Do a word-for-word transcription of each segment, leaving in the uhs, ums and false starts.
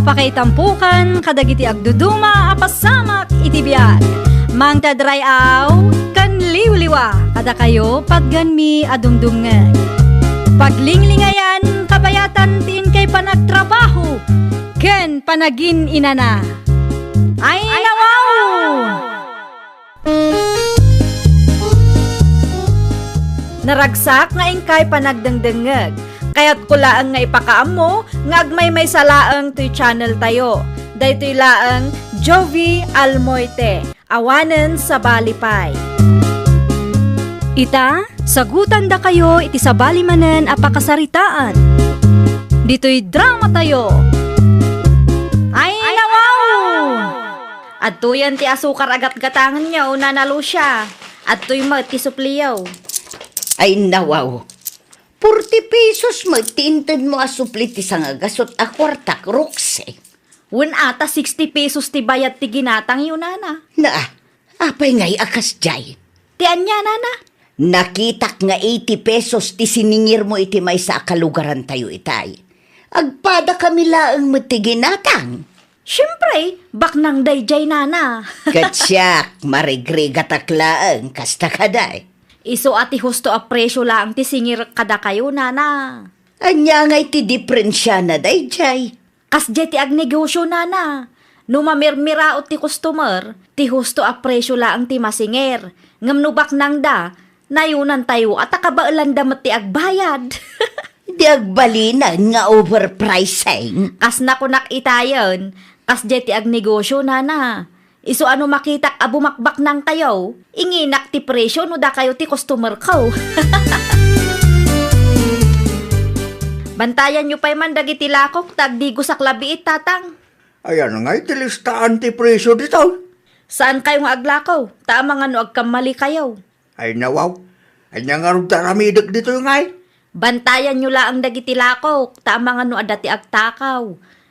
Pakaitampokan kadagiti agduduma a pasamak iti biag. Mangted ray-aw ken liwliwa kadakayo patgenmi a dumdumngeg. Paglinglingayan, kabayatan ti inkay panagtrabaho ken panagin-inana. Ay, nawaw! Naragsak nga inkay panagdengdengngeg. Kayatko laeng nga ipakaammo nga agmaymaysa laeng toy channel tayo. Daytoy laeng Jovie Almoite, awanen sabali pay. Ita, sagutandakayo iti sabali manen a pakasaritaan. Ditoy drama tayo. Ay, nawaw! Adtoyen ti asukar a gatgatangenyo, Nana Lucia. Adtoy met ti supliyo. Ay, nawaw. Forty pesos met ti intedmo a supli ti sangagasut a kuartak, Roxy. Wen a, ta sixty pesos ti bayad ti ginatangyo, Nana. Na, apay ngay a kasdiay? Ti ania, Nana? Nakitak nga eighty pesos ti siningirmo iti maysa a kalugarantayo itay. Agpadakami laeng met ti ginatang. Siempre, baknang daydiay, Nana. Ket siak, marigrigatak laeng, kasta kadi. Isu a ti husto a presio laeng ti singirek kadakayo, Nana. Ania ngay ti diferensiana daydiay? Kasdiay ti agnegosio, Nana. No mamirmiraot ti customer, ti husto a presio laeng ti masingir. Ngem no baknangda, nayunantayo a ta kabaelanda met ti agbayad. Di agbalinen nga overpricing. Kas nakunak itayen, kasdiay ti agnegosio, Nana. Isu a no makitak a bumakbaknangtayo, inginak ti presio no dakayo ti customerko. Bantayanyo pay man dagiti lakok ta agdigosak labiit, Tatang. Ayan ngay ti listaan ti presio ditoy. Saankayo nga aglako, ta amangan no agkammalikayo. Ay, nawaw. Ania ngarud ti aramidek ditoy ngay? Bantayanyo laeng dagiti lakok, ta amangan no adda ti agtakaw.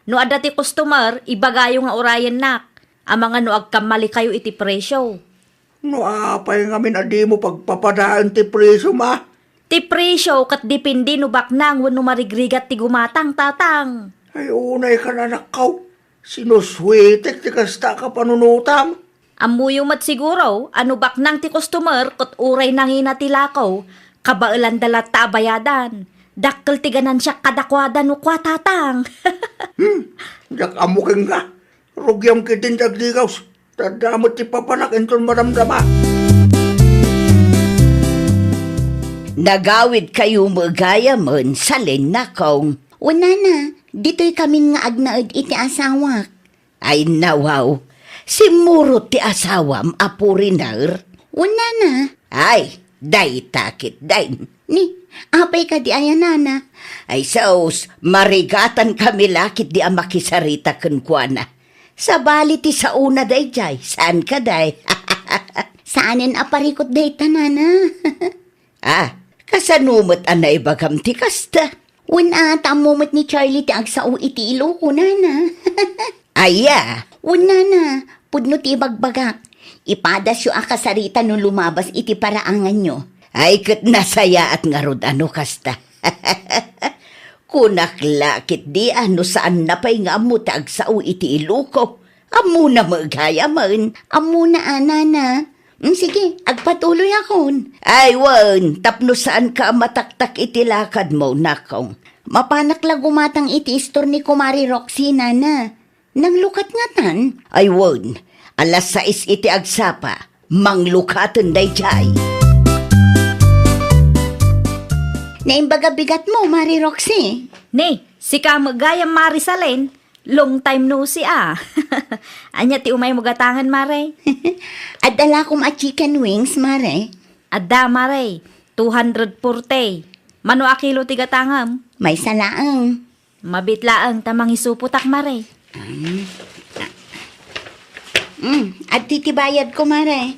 No adda ti customer, ibagayo nga urayennak. Amangan no agkammalikayo iti presio. No apay ngamin a dimo pagpapadaen ti presio, ma? Ti presio ket depende no baknang wenno marigrigat ti gumatang, Tatang. Ay, unay kan, anakko. Sinusuetek ti kasta a kapanunotam. Ammoyo met siguro a no baknang ti customer ket uray nangina ti lako, kabaelanda latta a bayadan. Dakkel ti ganansiak kadakuada no kua, Tatang. Hmm, diak ammo kenka. Rugiam ketdin ti agdigaws. Ta adda met ti papanak inton madamdama. Nagawidkayo met gayamen, salen, nakong. Wen, nana, ditoykamin nga agnaed iti asawak. Ay, nawaw. Simmurot ti asawam a foreigner? Wen, nana. Ay, dayta ketdin. Ni, apay kadi aya, nana? Ay, sus, marigatankami la ketdi a makisarita kenkuana. Sabali ti saona daydiay, saan kadi? Saanen a parikut dayta, nana. Ah, kasano met a naibagam ti kasta? Wen, a, ta ammo met ni Charlie ti agsao iti Iloko, nana. Aya? Wen, nana, pudno ti ibagbagak. Ipadasyo a kasarita no lumabas iti paraanganyo. Ay, ket nasayaat ngarud a no kasta. Kunak la ketdi a no saanna pay nga ammo ti agsao iti Iloko. Ammona met gayamen. Ammona a, nana. Mm, sige, agpatuloyakon. Ay, wen, tapno saanka a mataktak iti lakadmo, nakong. Mapanak la gumatang iti istor ni Kumare Roxy, nana. Nanglukat ngatan? Ay, wen, alas sais iti agsapa. Manglukaten daydiay. Naimbag a bigatmo, Mare Roxy. Ni, sika met gayam, Mare Salen. Long time no see, a. Ania ti umaymo gatangen, Mare? Adda lakom a chicken wings, Mare? Adda, Mare. Two hundred forty. Mano a kilo ti gatangem? Maysa laeng. Mabiit laeng ta mangisupotak, Mare. Mm. Mm, adtoy ti bayadko, Mare.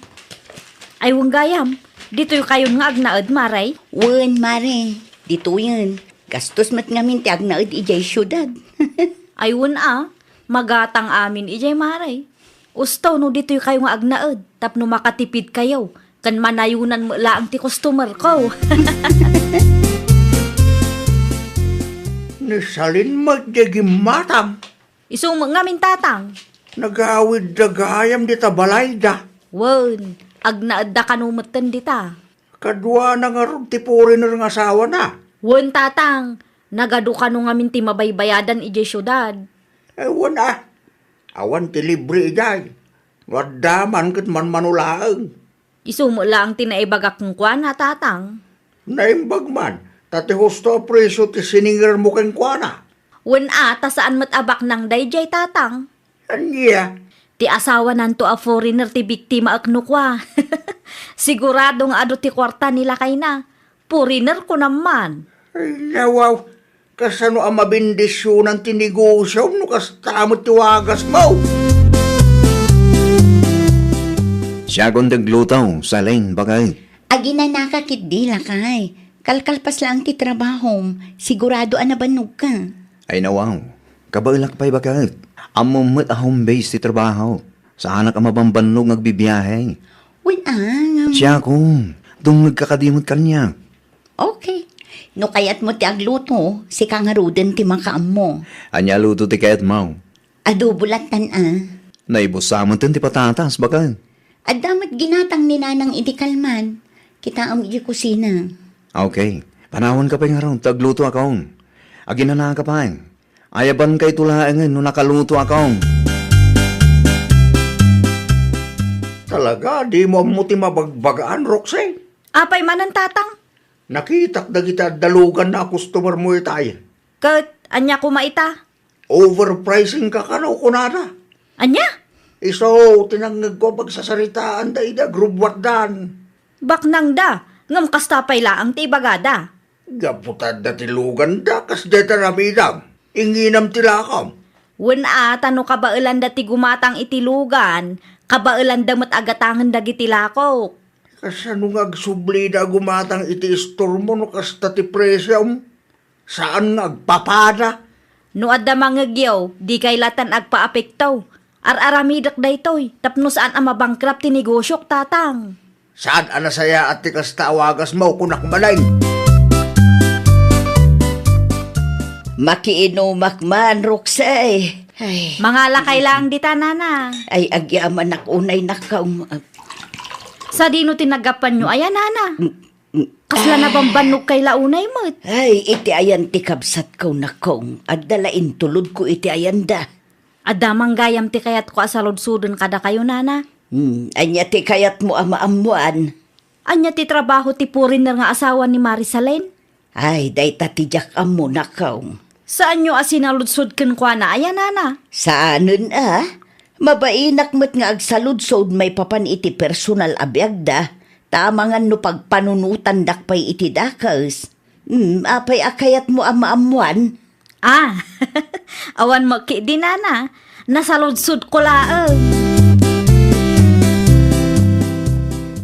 Ay, wen gayam. Ditoykayon nga agnaed, Mare? Wen, Mare. Ditoyen. Gastos met ngamin ti agnaed idiay siudad. Ay, wen a, magatang amin idiay, Mare. Usto no ditoykayo nga agnaed, tapno makatipidkayo, ken manayonan met laeng ti customerko. Ni Salen met diay gimmatang. Isu met ngamin, Tatang. Nagawidda gayam dita balayda. Wen, agnaedda kano metten dita. Kaduana ngarud ti foreigner nga asawana? Wen, Tatang. Nagadu kano ngamin ti mabaybayadan idiay siudad. Eh, wen a. Awan ti libre idiay. No adda man ket manmano laeng. Isu met laeng ti naibagak kenkuana, Tatang. Naimbag man, ta ti husto a presio ti siningermo kenkuana. Wen a, ta saan met a baknang daydiay, Tatang. Ania? Ti asawananto a foreigner ti biktimaek no kua. Sigurado nga adu ti kuarta ni lakayna. Foreigner kunam man. Ay, nawaw. Kasano a mabendisionan ti negosiom no kasta met ti wagasmo? Siakon ti agluto, Salin, baket. Aginanaka ketdi, lakay. Kalkalpas laeng ti trabahom, sigurado a nabannogka. Ay, nawaw. Kabaelak pay, baket. Ammom met a home base ti trabaho. Saanak a mabambannog nga agbibiahe. Wen a, ngem. Siakon, dumngegka kadi met kaniak. Okay. No kayatmo ti agluto, sika ngaruden ti makaammo. Ania a luto ti kayatmo? Adobo lattan a. Naibussa metten ti patatas, baket. Adda met ginatang ni Nanang idi kalman. Kitaem idiay kusina. Okay. Panawanka pay ngarud ta aglutoakon. Aginanaka pay. Ayabanka ito laengen no nakalutoakon. Talaga, dimo ammo ti mabagbagaan, Roxy? Apay manen, Tatang? Nakitak dagiti adda luganna a customermo itay. Ket ania koma ita? Overpricing ka kano, kunada. Ania? Isu ti nangngegko a pagsasaritaanda idi agrubbuatdan. Baknangda, ngem kasta pay laeng ti ibagada. Gapu ta adda ti luganda, kasdiay ti aramidam. Inginam ti lakam. Wen a, ta no kabaelanda ti gumatang iti lugan, kabaelanda met a gatangen dagiti lakok. Kasano nga agsublida a gumatang iti istormo no kasta ti presiom? Saan nga agpapada? No adda mangngegyo, dikay lattan agpaapekto. Ar-aramidek daytoy, tapno saan a mabankrupt ti negosiok, Tatang. Saan a nasayaat ti kasta a wagasmo, kunak manen. Makiinumak man, Roxy. Ay. Mangalakay laeng dita, Nana. Ay, agyamanak unay, nakkaw. Sadino ti naggapuanyo aya, Nana? Kasla nabambannogkay la unay met. Ay, iti ayan ti kabsatko, nakkaw. Adda la intulodko iti ayanda. Adda man gayam ti kayatko a saludsoden kadakayo, Nana. Hmm, ania ti kayatmo a maammoan? Ania ti trabaho ti foreigner nga asawa ni Marisalen? Ay, dayta ti diak ammo, nakkaw. Saanyo a sinaludsod kenkuana aya, Nana? Saanen a. Mabainak met nga agsaludsod maipapan iti personal a biagda, ta amangan no pagpanunotandak pay iti dakes. Hmm, apay a kayatmo a maammoan? Ah, awan met ketdi, Nana. Nasaludsodko laeng.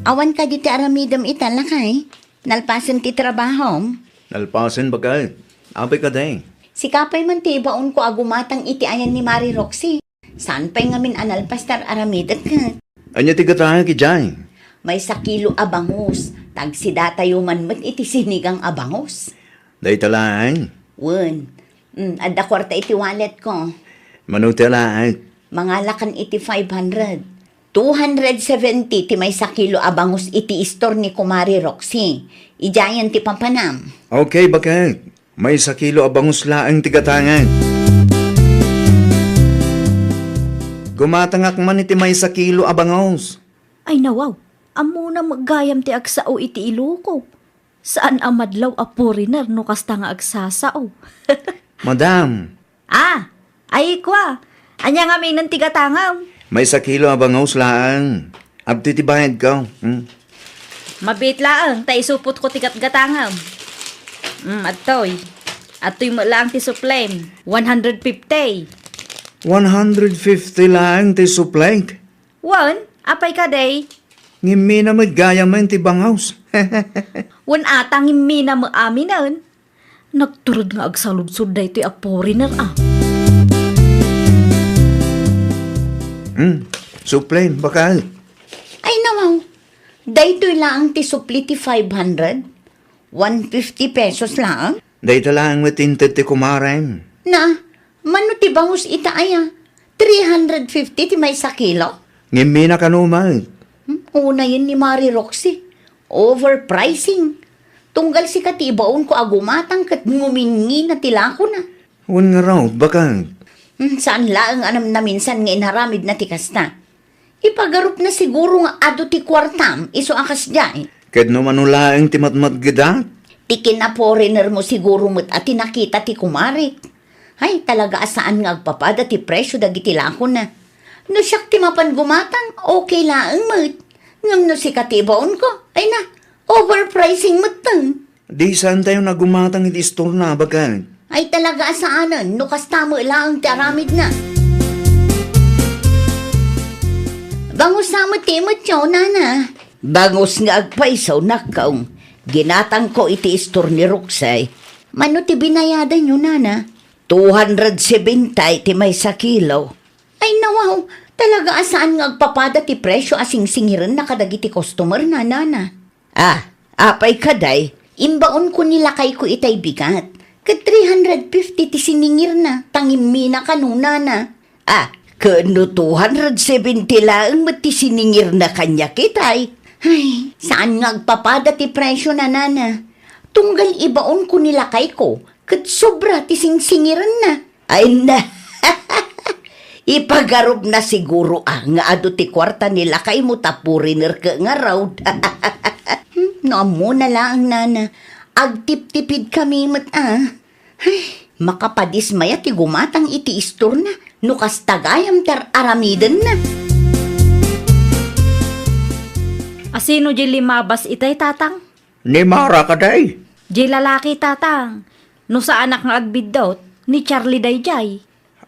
Awan kadi ti aramidem ita, lakay? Nalpasen ti trabahom? Nalpasen, baket. Apay kadi? Sika pay man ti ibaonko a gumatang iti ayan ni Mari Roxy. Saan pay ngamin a nalpas ti ar-aramidek ket? Ania ti gatangek idiay? Maysa kilo a bangus. Tagsidatayo man met iti sinigang a bangus. Dayta laeng? Wen. Mm, adda kuarta iti walletko. Mano ti alaek? Mangalakan iti five hundred. Two hundred seventy ti maysa kilo a bangus iti istor ni Kumare Roxy. Idiayen ti papanam. Okay, baket. Maysa kilo a bangus laeng ti gatangek. Gumatangak man iti maysa kilo a bangus. Ay, nawaw, ammona met gayam ti agsao iti iloko. Saan a madlaw a foreigner no kasta nga agsasao. Madam. Ah, ay, kua. Ania ngaminen ti gatangam? Maysa kilo a bangus laeng. Adtoy ti bayadko. Hmm? Mabiit laeng, ta isupotko ti gatgatangam. Hmm, adtoy. Adtoy met laeng ti suplem. One hundred fifty. One hundred fifty laeng ti suplek? Wen, apay kadi? Ngimmina met gayam ti bangus. Wen, ata ngimmina met aminen. Nagturod nga agsaludsod daytoy a foreigner, ah. Hmm, suplem, baket. Ay, nawaw. Daytoy laeng ti supli ti five hundred? One fifty pesos laeng? Dayta laeng met inted ti kumarem. Na, Mano ti bangus ita aya? Three hundred fifty ti maysa kilo? Ngimmi na kano met. Hmm, unayen ni Mari Roxy. Overpricing. Tunggal sika ti ibaonko a gumatang ket nguminngina ti lakona. Wen ngarud, baket. Hmm, saan laeng a namnaminsan nga inaramidna ti kasta. Ipagarupna siguro nga adu ti kuartam, isu a kasdiay. Ket no mano laeng ti matmatgedak? Ti kina-foreigner mo siguro met a ti nakita ti kumarik. Hay, talaga a saan nga agpapada ti presyo dagiti lakona. No siak ti mapan gumatang, okay laeng met. Ngem no sika ti ibaonko, ay na, overpricing metten. Di saantayon a gumatang iti istorna, baket. Ay talaga a saanen, no kasta met laeng ti aramidna. Bangus sa met ti imetyo, nana. Bangus nga agpayso, nakkaw. Ginatangko iti istor ni Roxy. Mano ti binayadanyo, nana? Two hundred seventy ti maysa kilo. Ay, nawaw, talaga a saan nga agpapada ti presyo a singsingirenna kadagiti customer na, nana. Ah, apay kaday? Imbaonko ni lakayko itay bigat. Ket three hundred fifty ti siningirna, ta ngimmi na kano, nana. Ah, ket no two hundred seventy laeng met ti siningirna kaniak itay. Ay, saan nga agpapada ti presyo na, nana. Tunggal ibaonko ni lakayko, ket sobra ti singsingirenna. Ay na, ipagarupna siguro a nga adu ti kuarta ni lakaymo ta foreigner ket ngarud. Hmm, no ammona laeng, nana, agtiptipid kami met a. Ay, makapadismaya ti gumatang iti istorna no kasta gayam ti ar-aramidenna. Asino di limabas itay, tatang? Ni Mara kaday? Di lalaki, tatang. No saanak nga agbiddut, ni Charlie daydiay.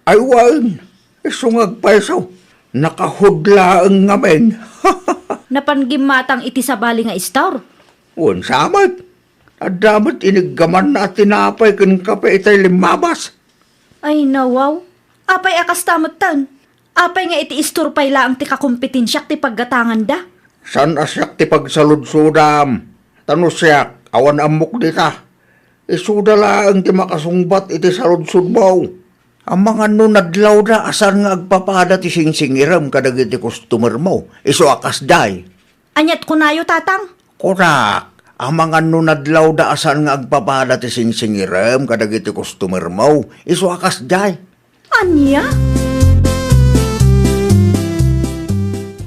Ay wen, isu nga agpayso. Nakahudlaeng ngamin. Napan gimmatang iti sabali nga istor? Wen sa met. Adda met iniggamanna a tinapay ken kape itay limmabas. Ay, nawaw. Apay a kasta metten? Apay nga iti istor pay laeng ti kakompetensiak ti paggatanganda? Saan a siak ti pagsaludsodam? Ta no siak, awan ammok dita. Isuda laeng ti makasungbat iti saludsodmo. Amangan no nadlawda a saan nga agpapada ti singsingirem kadagiti customermo, isu a kasdiay. Aniat kunayo, tatang? Kunak, amangan no nadlawda a saan nga agpapada ti singsingirem kadagiti customermo, isu a kasdiay. Ania?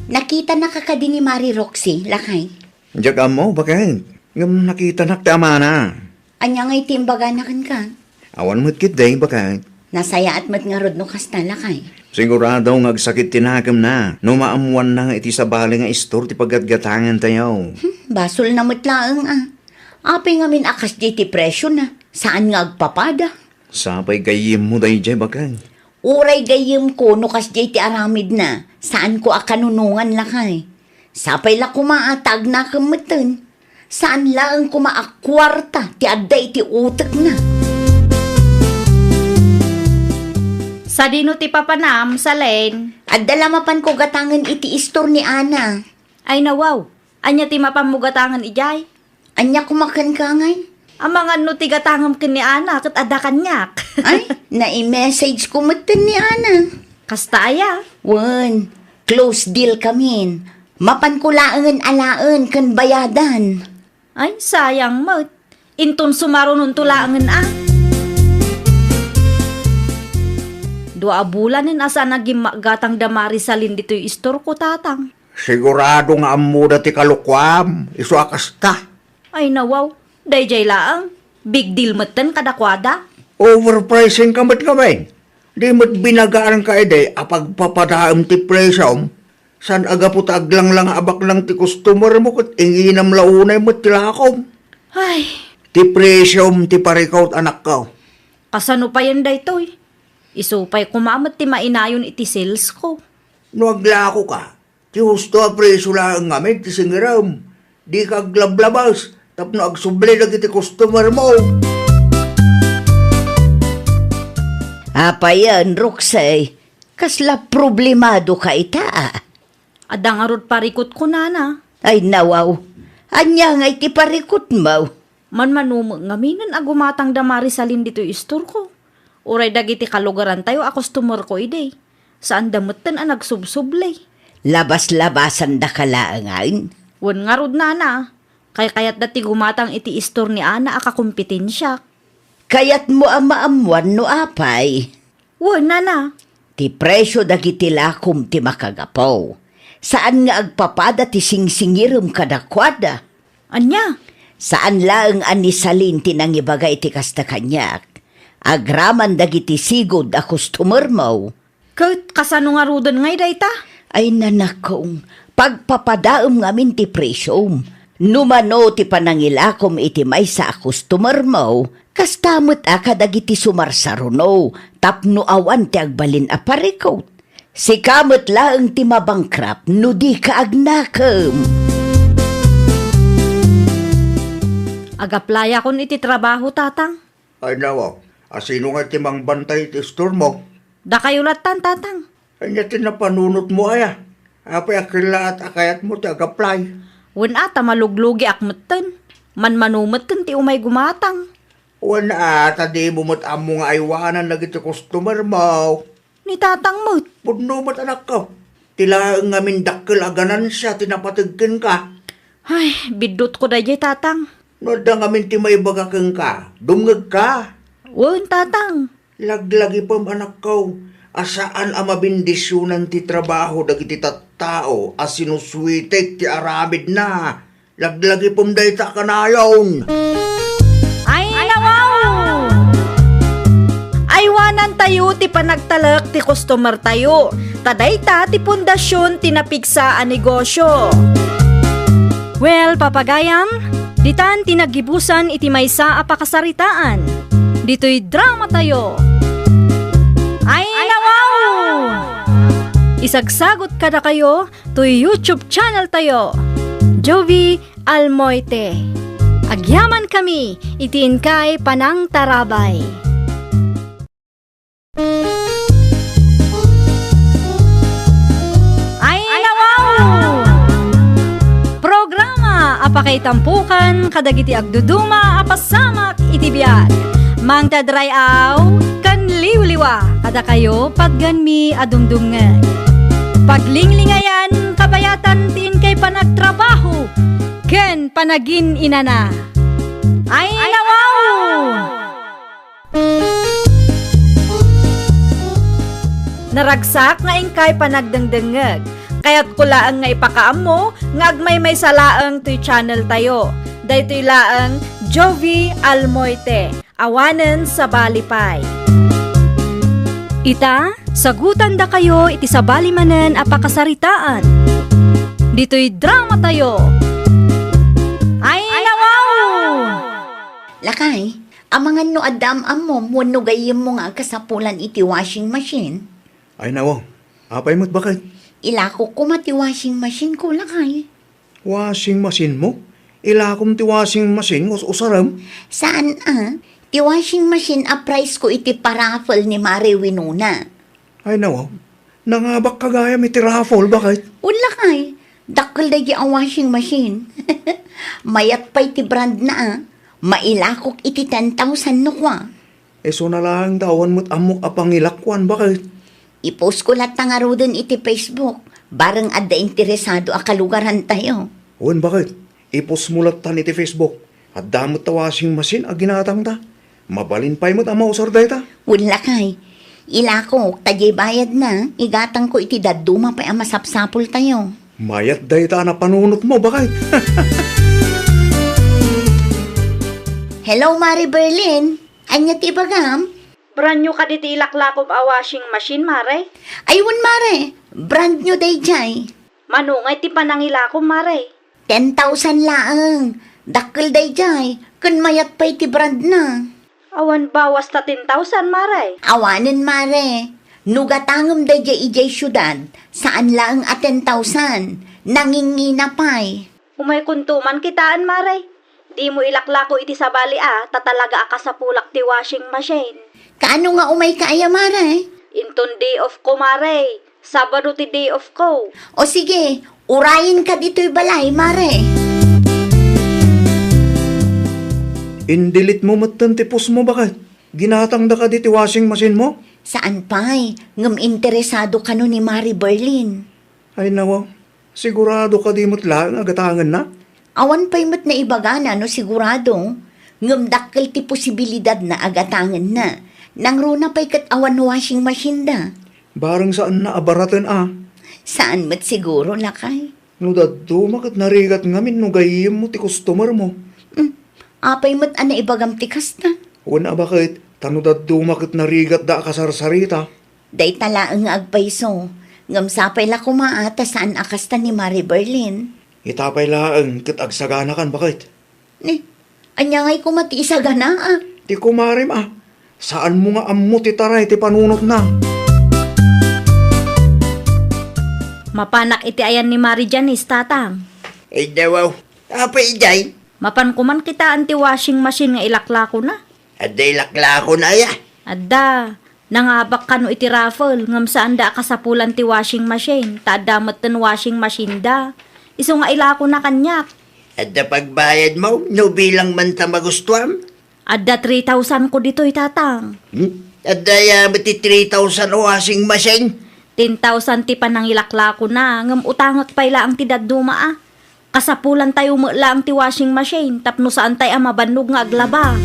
Nakitanaka kadi ni Mari Roxy, lakay? Diak ammo, baket. Ngem nakitanak ti amana. Ania ngay ti imbagana kenka? Awan met ketdi, baket. Nasayaat met ngarud no kasta, lakay. Sigurado nga agsakit ti nakemna no maammoanna nga iti sabali nga istor ti paggatgatangantayo. Hmm, basolna met laeng a. Apay ngamin a kasdiay ti presiona? Saan nga agpapada? Sapay gayyemmo daydiay, baket. Uray gayyemko no kasdiay ti aramidna, saanko a kanunongan, lakay. Sapay la koma a ta agnakem metten. Saan laeng koma a kuarta ti adda iti utekna. Sadino ti papanam, Salen? Adda la mapanko gatangen iti istor ni Ana. Ay, nawaw. Ania ti mapanmo gatangen idiay? Ania koma kenka ngay? Amangan no ti gatangem ken ni Ana ket adda kaniak. Ay, nai-message ko metten ni Ana. Kasta aya? Wen, close deal kamin. Mapanko laengen alaen ken bayadan. Ay, sayang met. Inton sumarunonto laengen a. Dua a bulanen a saan a gimmagatang da Marisalin ditoy istorko, tatang. Sigurado nga ammoda ti kalokuam, isu a kasta. Ay, nawaw, daydiay laeng. Big deal metten kadakuada. Overpricing ka met ngamin. Di met binagaanka idi a pagpapadaem ti presiom. Saan a gapu ta aglanglanga a baknang ti customer mo ket inginam la unay met ti lakom. Ay. Ti presiom ti parikut, anakko. Kasano payen daytoy? Isu pay koma met ti mainayon iti sales ko. No aglako ka, ti husto a presio laeng ngamin ti singirem. Dika aglablabas tapno agsubli dagiti customer mo. Apayen, Roxy, kasla problemado ka ita? Adda ngarud parikut ko, nana. Ay, nawaw. Ania nga iti parikut mo? Manmanumek ngaminen a gumatang da Marisalin ditoy istorko. Uray dagiti kalugarantayo a customer ko idi. Saanda metten a nagsubsubli. Labas-labasandaka laengen? Wen ngarud, nana. Kaykayatda ti gumatang iti istor ni Ana a kakompetensiak. Kayatmo a maammuan no apay? Wen, nana. Ti presio dagiti lakom ti makagapu. Saan nga agpapada ti singsingirem kadakuada. Ania? Saan laeng a ni Salin ti nangibaga iti kasta kaniak. Agraman dagiti sigud a customermo. Ket kasano ngaruden ngay dayta? Ay, nanakong, pagpapadaem ngamin ti presiom. No mano ti panangilakom iti maysa a customermo, kasta met a kadagiti sumarsaruno tapno awan ti agbalin a parikut. Sika met laeng ti mabangkrap no dika agnakem. Agaplayakon iti trabaho, Tatang. Ay, nawa, a sino nga ti mangbantay iti istormo? Dakayo lattan, Tatang. Ania ti napanunotmo aya? Apay a kellaat a kayatmo ti agaplay? Wen a, ta maluglugiak metten. Manmano metten ti umay gumatang. Wen a, ta dimo met ammo nga aywanan dagiti customermo. Ni Tatang met. Pudno met, anakko. Ti laeng ngamin dakkel a ganansia ti napateg kenka. Ay, biddutko daydiay, Tatang. No adda ngamin ti maibaga kenka, dumngegka. Wen, Tatang. Laglagipem, anakko, a saan a mabendisionan ti trabaho dagiti tattao a sinusuitek ti aramidna. Laglagipem dayta a kanayon. Ay, nawaw! Aywanantayo ti panagtalek ti customertayo, ta dayta ti pundasion ti napigsa a negosio. Well, papagayam, ditan ti naggibusan iti maysa a pakasaritaan. Ditoy dramatayo. Ay, nawaw! Isagsagot kadakayo toy YouTube channeltayo, Jovie Almoite. Agyamankami iti inkay panangtarabay. Ay, nawaw! Programa a pakaitampukan kadagiti agduduma a pasamak iti biag. Mangted ray-aw ken liwliwa kadakayo patgenmi a dumdumngeg. Paglinglingayan, kabayatan ti inkay panagtrabaho ken panagin-inana. Ay, nawaw! Naragsak nga inkay panagdengdengngeg. Kayatko laeng nga ipakaammo nga agmaymaysa laeng toy channeltayo. Daytoy laeng Jovie Almoite. Awanen sabali pay. Ita, sagutandakayo iti sabali manen a pakasaritaan. Ditoy dramatayo. Ay, nawaw! Lakay, amangan no adda am-ammom wenno gayyemmo nga agkasapulan iti washing machine? Ay, nawaw. Apay met, baket? Ilakok koma ti washing machine ko, lakay. Washing machine mo? Ilakom ti washing machine nga us-usarem? Saan a? Ti washing machine a prize ko iti paraffle ni Mare Winona. Ay, nawaw. Nangabakka gayam iti raffle, baket? Wen, lakay. Dakkel daydi a washing machine. Mayat pay ti brand na, a. Mailakok iti ten thousand no kua. Isuna laeng ta awan met ammok a pangilakuan, baket? I-post ko latta ngaruden iti Facebook, bareng adda interesado a kalugarantayo. Wen, baket? I-post mo lattan iti Facebook. Adda met ta washing machine a ginatangta. Mabalin pay met a mausar dayta. Wen, lakay. Ilakok, ta diay bayadna, igatangko iti dadduma pay a masapsapultayo. Mayat dayta a napanunotmo, baket. Hello, Mare Berlin. Ania ti ibagam? Brand new kadi ti ilaklakom a washing machine, Mare? Ay, wen, Mare. Brand new daydiay. Mano ngay ti panangilakom, Mare? Ten thousand laeng. Dakkel daydiay. Ken mayat pay ti brand na. Awan bawas ta ten thousand, Mare? Awanen, Mare. No gatangem daydiay idiay siudad, saan laeng a ten thousand. Nangingina pay. Umaykonto man kitaen, Mare. Dimo ilaklako iti sabali a, ta talaga a kasapulak ti washing machine. Kaano nga umayka aya, Mare? Inton day off ko, Mare. Sabado ti day off ko. O sige, urayenka ditoy balay, Mare. Indelete mo metten ti post mo, baket? Ginatangda kadi ti washing machine mo? Saan pay, ngem interesado kano ni Mari Berlin. Ay nawa, sigurado kadi met laeng a gatangenna? Awan pay met naibagana no sigurado, ngem dakkel ti posibilidadna a gatangenna. Nangruna pay ket awan washing machine da. Bareng saanna a baraten a. Saan met siguro, lakay. No dadduma ket narigat ngamin no gayyemmo ti customer mo. Hmm, apay met a naibagam ti kasta? Wen a baket, ta no dadduma ket narigatda a kasarsarita. Dayta laeng nga agpayso, ngem sapay la koma a ta saan a kasta ni Mari Berlin. Ita pay laeng ket agsaganakan baket. Ni, ania ngay koma ti isagana a? Ti kumarem a. Saanmo nga ammo ti taray ti panunotna. Mapanak iti ayan ni Mari Janice, tatang. Ay, dawaw. Apay idiay? Mapan koman kitaen ti washing machine nga ilaklakona. Adda ilaklakon aya? Adda. Nangabak kano iti raffle, ngem saanda a kasapulan ti washing machine, ta adda metten washing machine da. Isu nga ilakona kaniak. Adda pagbayadmo, no bilang man ta magustuam? Adda three thousand ko ditoy, tatang. Hmm? Adda aya met ti three thousand a washing machine? Ten thousand ti panangilaklakona, ngem utangek pay laeng ti dadduma a. Kasapulantayo met laeng ti washing machine tapno saantay a mabannog nga aglaba.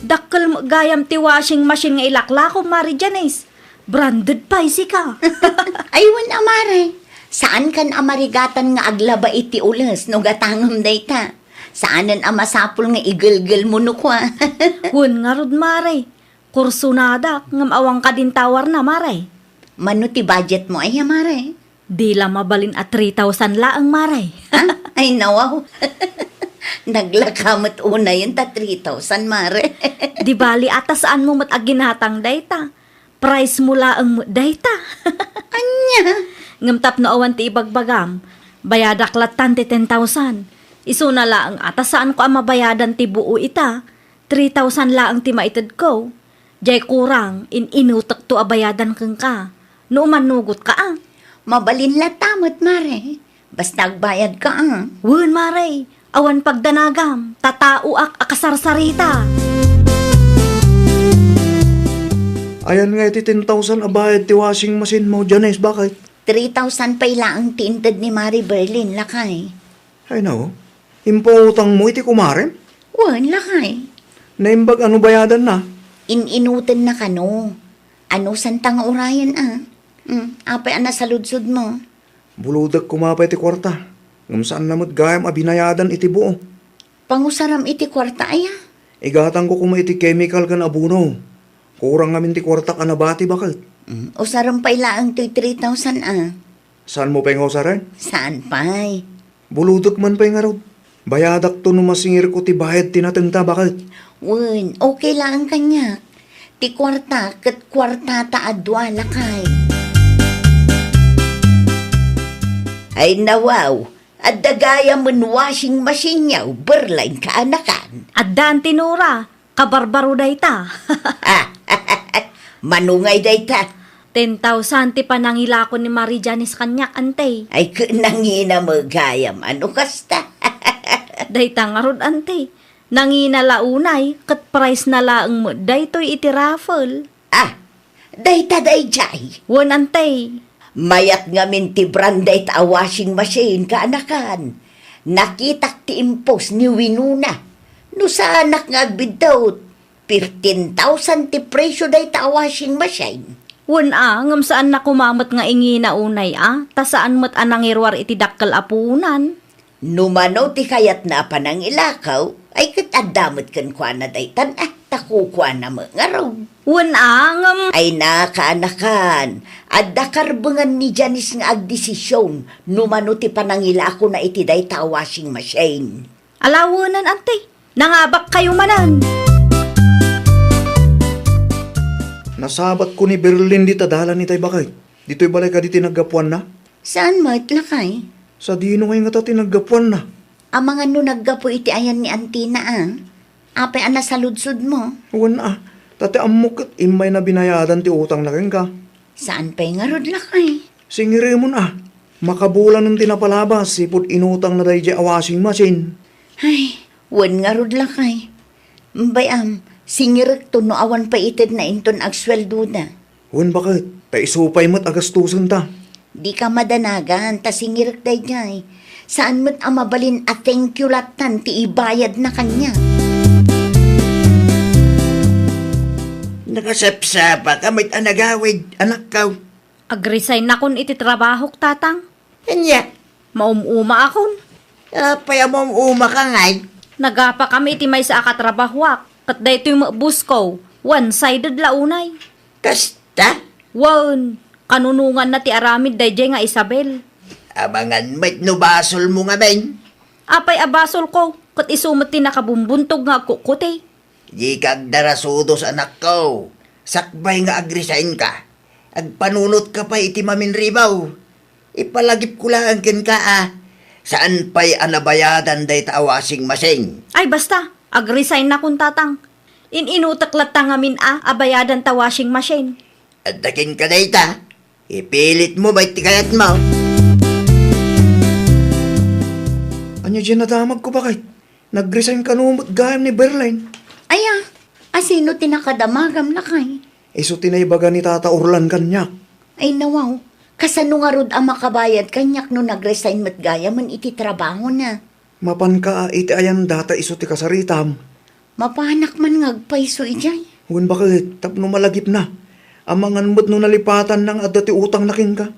Dakkel met gayam ti washing machine nga ilaklakom, Mari Janice. Branded pay sika. Ay, wen a, Mare. Saankan a marigatan nga aglaba iti ules no gatangem dayta. Saanen a masapul nga igelgelmo no kua. Wen ngarud, Mare. Kursonadak, ngem awan kadin towerna, Mare. Mano ti budgetmo aya, Mare? Di la mabalin a three thousand laeng, Mare. Ah? Ay, nawaw. Naglaka met unayen ta three thousand, Mare. Di bali, a ta saanmo met a ginatang dayta. Price mo laeng met dayta. Ania? Ngem tapno awan ti ibagbagam, bayadak lattan ti ten thousand. Isuna laeng a ta saanko a mabayadan ti buo ita. Three thousand laeng ti maitedko. Diay kurang, in-inutekto a bayadan kenka. No umanugotka a. Mabalin latta met, Mare. Basta agbayadka a. Wen, Mare. Awan pagdanagam. Ta taoak a kasarsarita. Ayan nga iti ten thousand a bayad ti washing machine mo, Janice, baket? Three thousand pay laeng ti inted ni Mari Berlin, lakay. Ay, nao. Impautangmo iti kumarem? Wen, lakay. Naimbag a no bayadanna? In-inutenna kano. Anusanta nga urayen a. Hmm, apay a nasaludsodmo? Bulodek koma pay ti kuarta. Ngem saanna met gayam a binayadan iti buo. Pangusaram iti kuarta aya? Igatangko koma iti chemical ken abono. Kurang ngamin ti kuartak a nabati, baket. Hmm, usarem pay laeng toy three thousand a. Saanmo pay nga usaren? Saan pay? Bulodek man pay ngarud. Bayadakto no masingirko ti bayad ti natengta, baket. Wen, okay laeng kaniak. Ti kuarta ket kuartata a dua, lakay. Ay, nawaw, adda gayamen washing machine-yo, Berlin, kaanakan. Addan ti Nora. Kabarbaro dayta. Ah, mano ngay dayta? Ten thousand ti panangilako ni Mari Janice kaniak, ante. Ay, ket nangina met gayam a no kasta. Dayta ngarud, ante. Nangina la unay, ket prize na laeng met daytoy iti raffle. Ah, dayta daydiay. Wen, ante. Mayat ngamin ti brand dayta a washing machine, kaanakan. Nakitak ti impos ni Winona. No saanak nga agbiddut, fifteen thousand ti presio dayta a washing machine. Wen a, ngem saan na koma met nga ingina unay a, ta saan met a nangiruar iti dakkel a puonan. No mano ti kayatna a panangilakaw, ay ket adda met kenkuana daytan a, ta kukuana met ngarud. Wen a, ngem. Ay na, kaanakan, adda karbengan ni Janice nga agdesision no mano ti panangilakona iti dayta a washing machine. Ala, wenen, ante. Nangabakkayo manen. Nasabatko ni Berlin dita dalan itay baket. Ditoy balay kadi ti naggapuanna? Saan met, lakay? Sadino ngay ngata ti naggapuanna? Amangan no naggapu iti ayan ni antina a. Apay a nasaludsodmo? Wen a, ta ti ammok ket immayna binayadan ti utangna kenka. Saan pay ngarud, lakay? Singiremon a, makabulanen ti napalabas ipud inutangna daydiay a washing machine. Ay, Wen ngarud, lakay. Bay-am, singirekto no awan pay itedna inton agsueldoda. Wen baket, ta isu pay met a gastusenta. Dika madanagan ta singirek daydiay. Saan met a mabalin a thank you lattan ti ibayadna kaniak. Nakasapsapaka met a nagawid, anakko. Agresignakon iti trabahok, Tatang. Ania? Maum-umaakon. Apay a maum-umaka ngay? Nagapakami iti maysa a katrabahoak, ket daytoy met boss ko, one-sided la unay. Kasta? Wen, kanunonganna ti aramid daydiay nga Isabel. Amangan met no basolmo ngamin. Apay a basolko, ket isu met ti nakabumbuntog nga agkukkuti. Dika agdarasudos, anakko. Sakbay nga agresignka, agpanunotka pay iti maminribaw. Ipalagipko laeng kenka a saan pay a nabayadan dayta a washing machine. Ay, basta, agresignakon, Tatang. In-inutek latta ngamin a, a bayadan ta washing machine. Adda kenka dayta, ipilitmo met ti kayatmo. Ania diay nadamagko, baket? Nagresign kano met gayam ni Berlin. Aya, asino ti nakadamagam, lakay? Isu ti naibaga ni Tata Orlan kaniak. Ay, nawaw, kasano ngarud a makabayad kaniak no nagresign met gayamen iti trabahona? Mapanka a iti ayanda ta isu ti kasaritam. Mapanak man nga agpayso idiay. Wen baket, tapno malagipna. Amangan met no nalipatanna nga adda ti utangna kenka.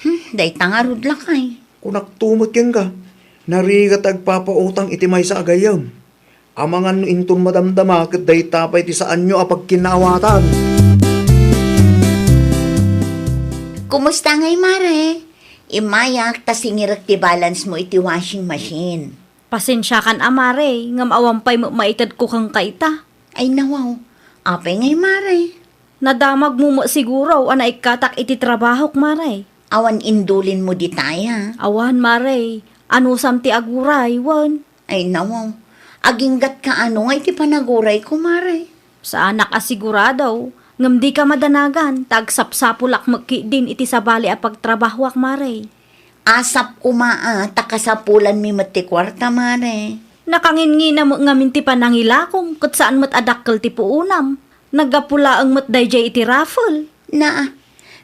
Hmm, dayta ngarud, lakay. Kunakto met kenka, narigat ti agpapautang iti maysa a gayyem. Amangan no inton madamdama ket dayta pay ti saanyo a pagkinaawatan. Kumusta ngay, Mare? Immayak ta singirek ti balance mo iti washing machine. Pasensiakan a, Mare, ngem awan pay met maitedko kenka ita. Ay, nawaw. Apay ngay, Mare? Nadamagmo met siguro a naikkatak iti trabahok, Mare. Awan indulinmo ditay, a? Awan, Mare. Anusam ti aguray, wen? Ay, nawaw. Aginggatka ano nga iti panagurayko, Mare? Saanak a sigurado, ngem dika madanagan, ta agsapsapulak met ketdin iti sabali a pagtrabahoak, Mare. Asap koma a, ta kasapulanmi met ti kuarta, Mare. Nakanginnginam met ngamin ti panangilakom, ket saan met a dakkel ti puonam. Naggapu laeng met daydiay iti raffle. Na,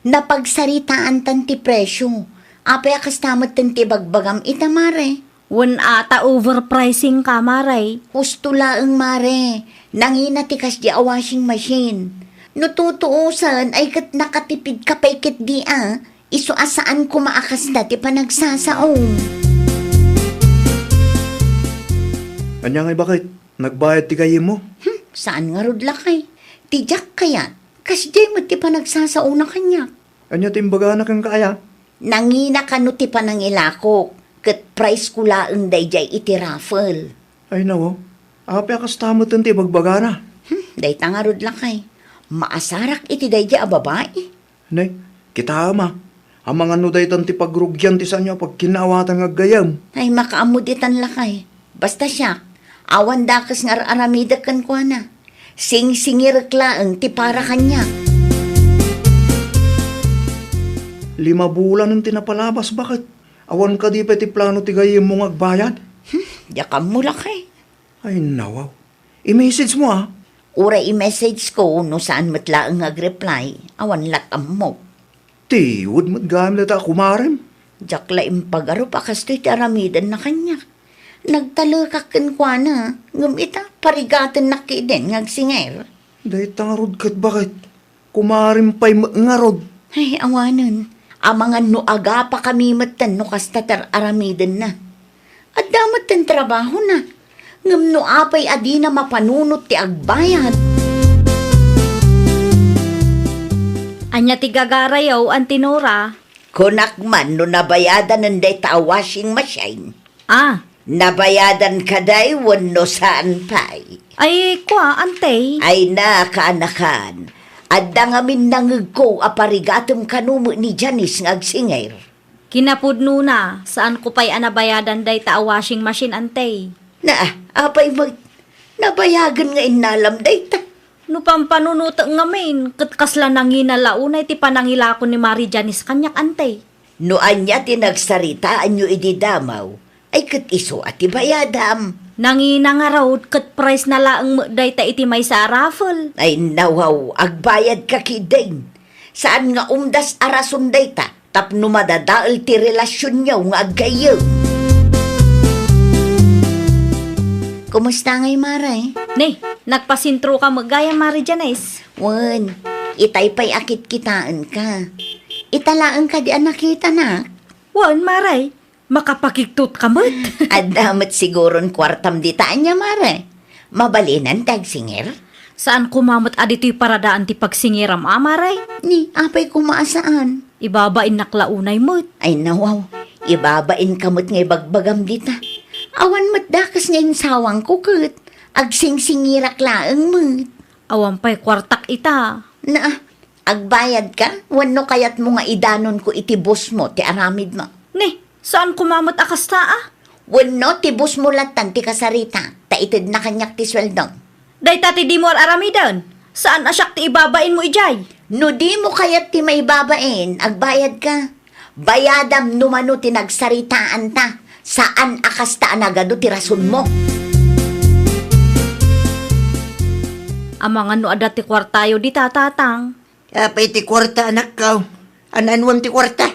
napagsaritaantan ti presio. Apay a kasta metten ti ibagbagam ita, Mare? Wen a, ta overpricing ka, Mare. Husto laeng, Mare. Nangina ti kasdi a washing machine. No tutuosen, ay ket nakatipidka pay ketdi a. Isu a saan koma a kasta ti panagsasao. Ania ngay, baket? Nagbayad ti gayyemmo? Hmm, saan ngarud, lakay. Ti diak kayat, kasdiay met ti panagsasaona kaniak. Ania ti imbagana kenka aya? Nangina kano ti panangilakok, ket prize ko laeng daydiay iti raffle. Ay, nawaw. Apay a kasta metten ti ibagbagana? Hmm, dayta ngarud, lakay. Maasarak iti daydiay a babai. Ne, kitaem a. Amangan no daytan ti pagrugian ti saanyo a pagkinaawatan nga aggayam. Ay, makaammo ditan, lakay. Basta siak, awan dakes nga ar-aramidek kenkuana. Singsingirek laeng ti para kaniak. Lima bulanen ti napalabas, baket? Awan kadi pay ti plano ti gayyemmo nga agbayad? Hmm, diak ammo, lakay. Ay, nawaw. I-message mo, a. Uray i-message ko no saan met laeng nga agreply, awan lat ammok. Tiwed met gayam dayta a kumarem. Diak la impagarup a kastoy ti aramidenna kaniak. Nagtalekak kenkuana, ngem ita, parigatennak ketdin nga agsinger. Dayta ngarud ket baket. Kumarem pay met ngarud. Ay, awanen. Amangan no agapakami metten no kasta ti ar-aramidenna. Adda metten trabahona. Ngem no apay a dina mapanunot ti agbayad. Ania ti gagarayo, Auntie Nora? Kunak man no nabayadanen dayta a washing machine. Ah. Nabayadan kadi wenno saan pay? Ay, kua, Auntie. Ay, nakaanakan. Adda ngamin nangegko a parigatem kano met ni Janice nga agsinger. Kinapudnona, saanko pay a nabayadan dayta a washing machine, Auntie. Na, apay met, nabayagen nga innalam dayta. No pampanunotek ngamin, ket kasla nangina la unay ti panangilako ni Mari Janice kaniak, Auntie. No ania ti nagsaritaanyo idi damaw, Ay, ket isu a ti bayadam. Nangina ngarud, ket prize na laeng met dayta iti maysa a raffle. Ay, nawaw, agbayadka ketdin. Saan nga umdas a rason dayta tapno madadael ti relasionyo nga aggayyem. Kumusta ngay, Mare? Ni, nagpasentroka met gayam, Mare Janice. Wen, itay pay a kitkitaenka. Ita laeng kadi a nakitanak? Wen, Mare. Makapakigtotka met. Adda met siguron kuartam dita ania, Mare? Mabalinan ti agsingir? Saan koma met a ditoy paradaan ti pagsingiram a, Mare? Ni, apay koma a saan? Ibabainnak la unay met. Ay, nawaw. Ibabainka met nga ibagbagam dita. Awan met dakes nga insawangko ket agsingsingirak laeng met. Awan pay kuartak ita. Na, agbayadka? Wenno kayatmo nga idanonko iti boss mo ti aramidmo? Ni, saan koma met a kasta a? Wenno ti boss mo lattan ti kasarita, ta itedna kaniak ti sueldom. Dayta ti dimo ar-aramiden. Saan a siak ti ibabainmo idiay. No dimo kayat ti maibabain, agbayadka. Bayadam no mano ti nagsaritaanta. Saan a kasta a nagadu ti rasonmo. Amangan no adda ti kuartayo dita, Tatang. Apay ti kuarta, anakko? An-anuem ti kuarta?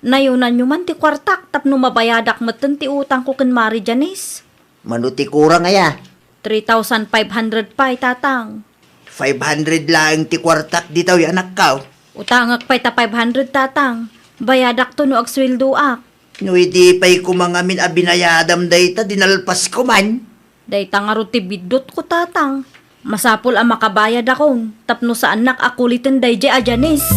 Nayunanyo man ti kuartak tapno mabayadak metten ti utangko ken Mare Janice. Mano ti kurang aya? Three thousand five hundred pay, Tatang. Five hundred laeng ti kuartak ditoy, anakko. Utangek pay ta five hundred, Tatang. Bayadakto no agsueldoak. No idi pay koma ngamin a binayadam dayta, dinalpasko man. Dayta ngarud ti biddutko, Tatang. Masapul a makabayadakon tapno saannak a kuliten daydiay a Janice.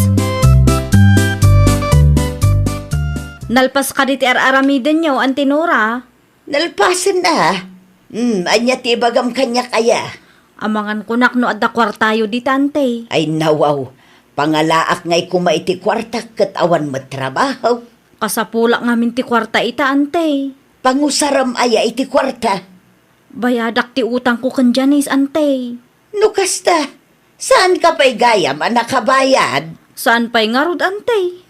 Nalpas kadi ti ar-aramidenyo, Auntie Nora? Nalpasen a. Hmm, ania ti ibagam kaniak aya? Amangan kunak no adda kuartayo dita, Auntie. Ay, nawaw. Pangalaak ngay koma iti kuartak ket awan met trabaho. Kasapulak ngamin ti kuarta ita, Auntie. Pangusaram aya iti kuarta? Bayadak ti utangko ken Janice, Auntie. No kasta, saanka pay gayam a nakabayad? Saan pay ngarud, Auntie?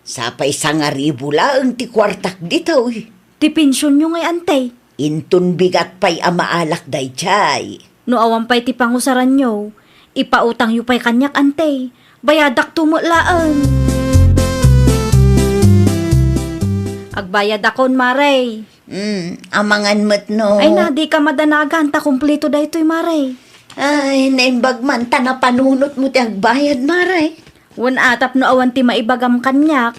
Sapay sangaribu laeng ti kuartak ditoy. Ti pensionyo ngay, Auntie? Inton bigat pay a maalak daydiay. No awan pay ti pangusaranyo, ipautangyo pay kaniak, Auntie. Bayadakto met laeng. Agbayadakon, Mare. Hmm, amangan met no. Ay na, dika madanagan ta kumpleto daytoy, Mare. Ay, naimbag man ta napanunotmo ti agbayad, Mare. Wen a, tapno awan ti maibagam kaniak.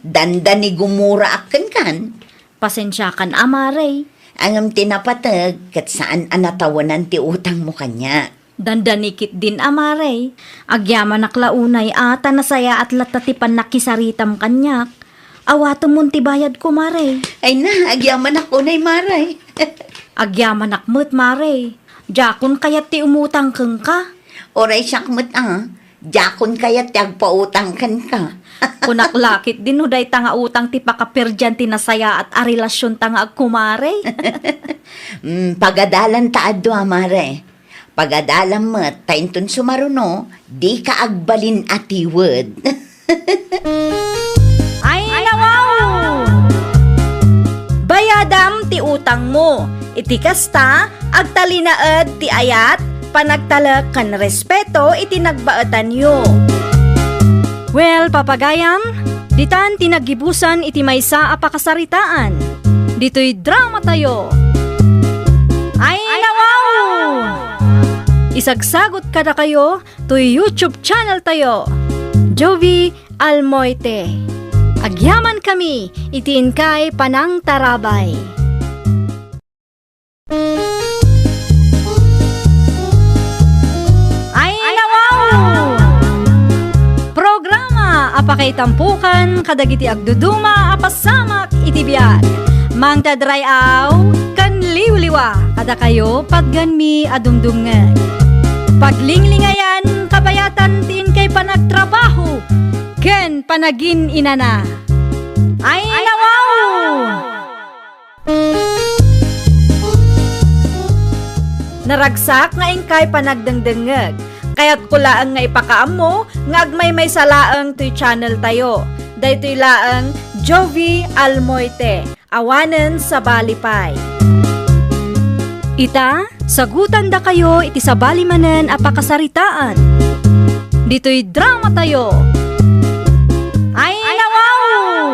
Dandani gumuraak kenkan. Pasensiakan a, Mare. Ngem ti napateg, ket saan a natawenan ti utangmo kaniak. Dandani ketdin a, Mare. Agyamanak la unay a ta nasayaat latta ti pannakisaritam kaniak. Awatemon ti bayadko, Mare. Ay na, agyamanak unay, Mare. Agyamanak met, Mare. Diakon kayat ti umutang kenka. Uray siak met a, diakon kayat ti agpautang kenka. Kunak la ketdin no dayta nga utang ti pakaperdian ti nasayaat a relasionta nga agkumare. Mm, pagadalanta a dua, Mare. Pagadalam met, ta inton sumaruno, dika agbalin a tiwed. Ay, nawaw! Bayadam ti utangmo. Iti kasta, agtalinaed ti ayat, panagtalek ken respeto iti nagbaetanyo. Well, papagayam, ditan ti naggibusan iti maysa a pakasaritaan. Ditoy dramatayo. Ay, nawaw! Isagsagot kadakayo toy YouTube channel tayo, Jovie Almoite. Agyaman kami iti inkay panangtarabay. Ay, nawaw! Programa a pakaitampokan kadagiti agduduma a pasamak iti biag. Mangted ray-aw ken liwliwa kadakayo, patganmi a dumdumngeg. Paglinglingayan, kabayatan ti inkay panagtrabaho ken panagin-inana. Ay, nawaw! Naragsak nga inkay panagdengdengngeg. Kayatko laeng nga ipakaammo nga agmaymaysa laeng toy channel tayo. Daytoy laeng Jovie Almoite. Awanen sabali pay. Ita, sagutandakayo iti sabali manen a pakasaritaan. Ditoy dramatayo. Ay, nawaw!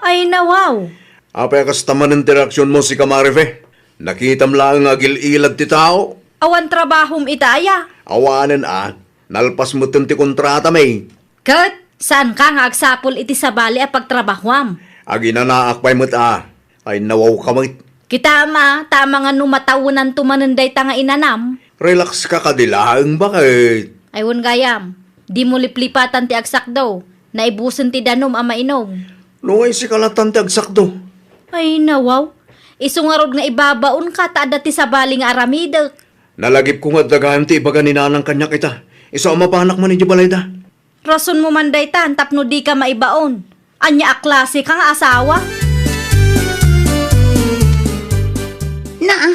Ay, nawaw! Apay a kasta manen ti reaksionmo, sika, Marife? Nakitam laeng nga agil-ilad ti tao. Awan trabahom ita aya? Awanen a, nalpas metten ti kontratami. Ket saanka nga agsapul iti sabali a pagtrabahuam. Aginanaak pay met a, ay nawawka met. Kitam a, tama nga no matawenanto manen dayta nga inanam. Relax ka kadi laeng, baket. Ay wen gayam, dimo liplipatan ti agsakdo. Naibusen ti danum a mainum. No, ay sika latan ti agsakdo. Ay nawaw, isu ngarud nga ibabaonka ta adda ti sabali nga aramidek. Nalagipko nga adda gayam ti ibaga ni nanang kaniak ita. Isu a mapanak man idiay balayda. Rasonmo man daytan tapno dika maibaon. Ania a klaseka nga asawa? Naa,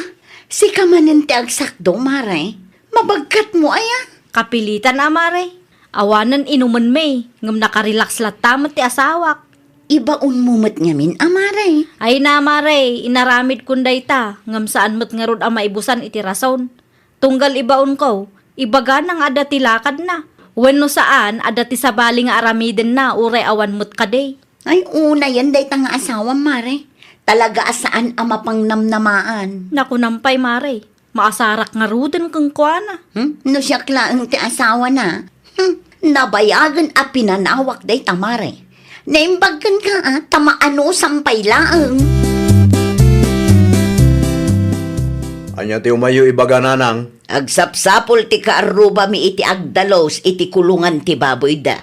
sika manen ti agsakdo, Mare. Mabagkatmo aya? Kapilitan a, Mare. Awanen inumenmi, ngem nakarelax latta met ti asawak. Ibaonmo met ngamin a, Mare. Ay na, Mare, inaramidkon dayta, ngem saan met ngarud a maibusan iti rason. Tunggal ibaonko, ibagana nga adda ti lakadna. Wenno saan, adda ti sabali nga aramidenna, uray awan met kadi. Ay, unayen dayta nga asawam, Mare. Talaga a saan a mapangnamnamaan. Nakunam pay, Mare. Maasarak ngaruden kenkuana. Hmm? No siak laeng ti asawana. Hmm? Nabayagen a pinanawak dayta, Mare. Naimbag kenka, a, ta maanusam pay laeng. Ania ti umayyo ibaga, nanang? Agsapsapul ti kaarrubami iti agdalus iti kulongan ti baboyda.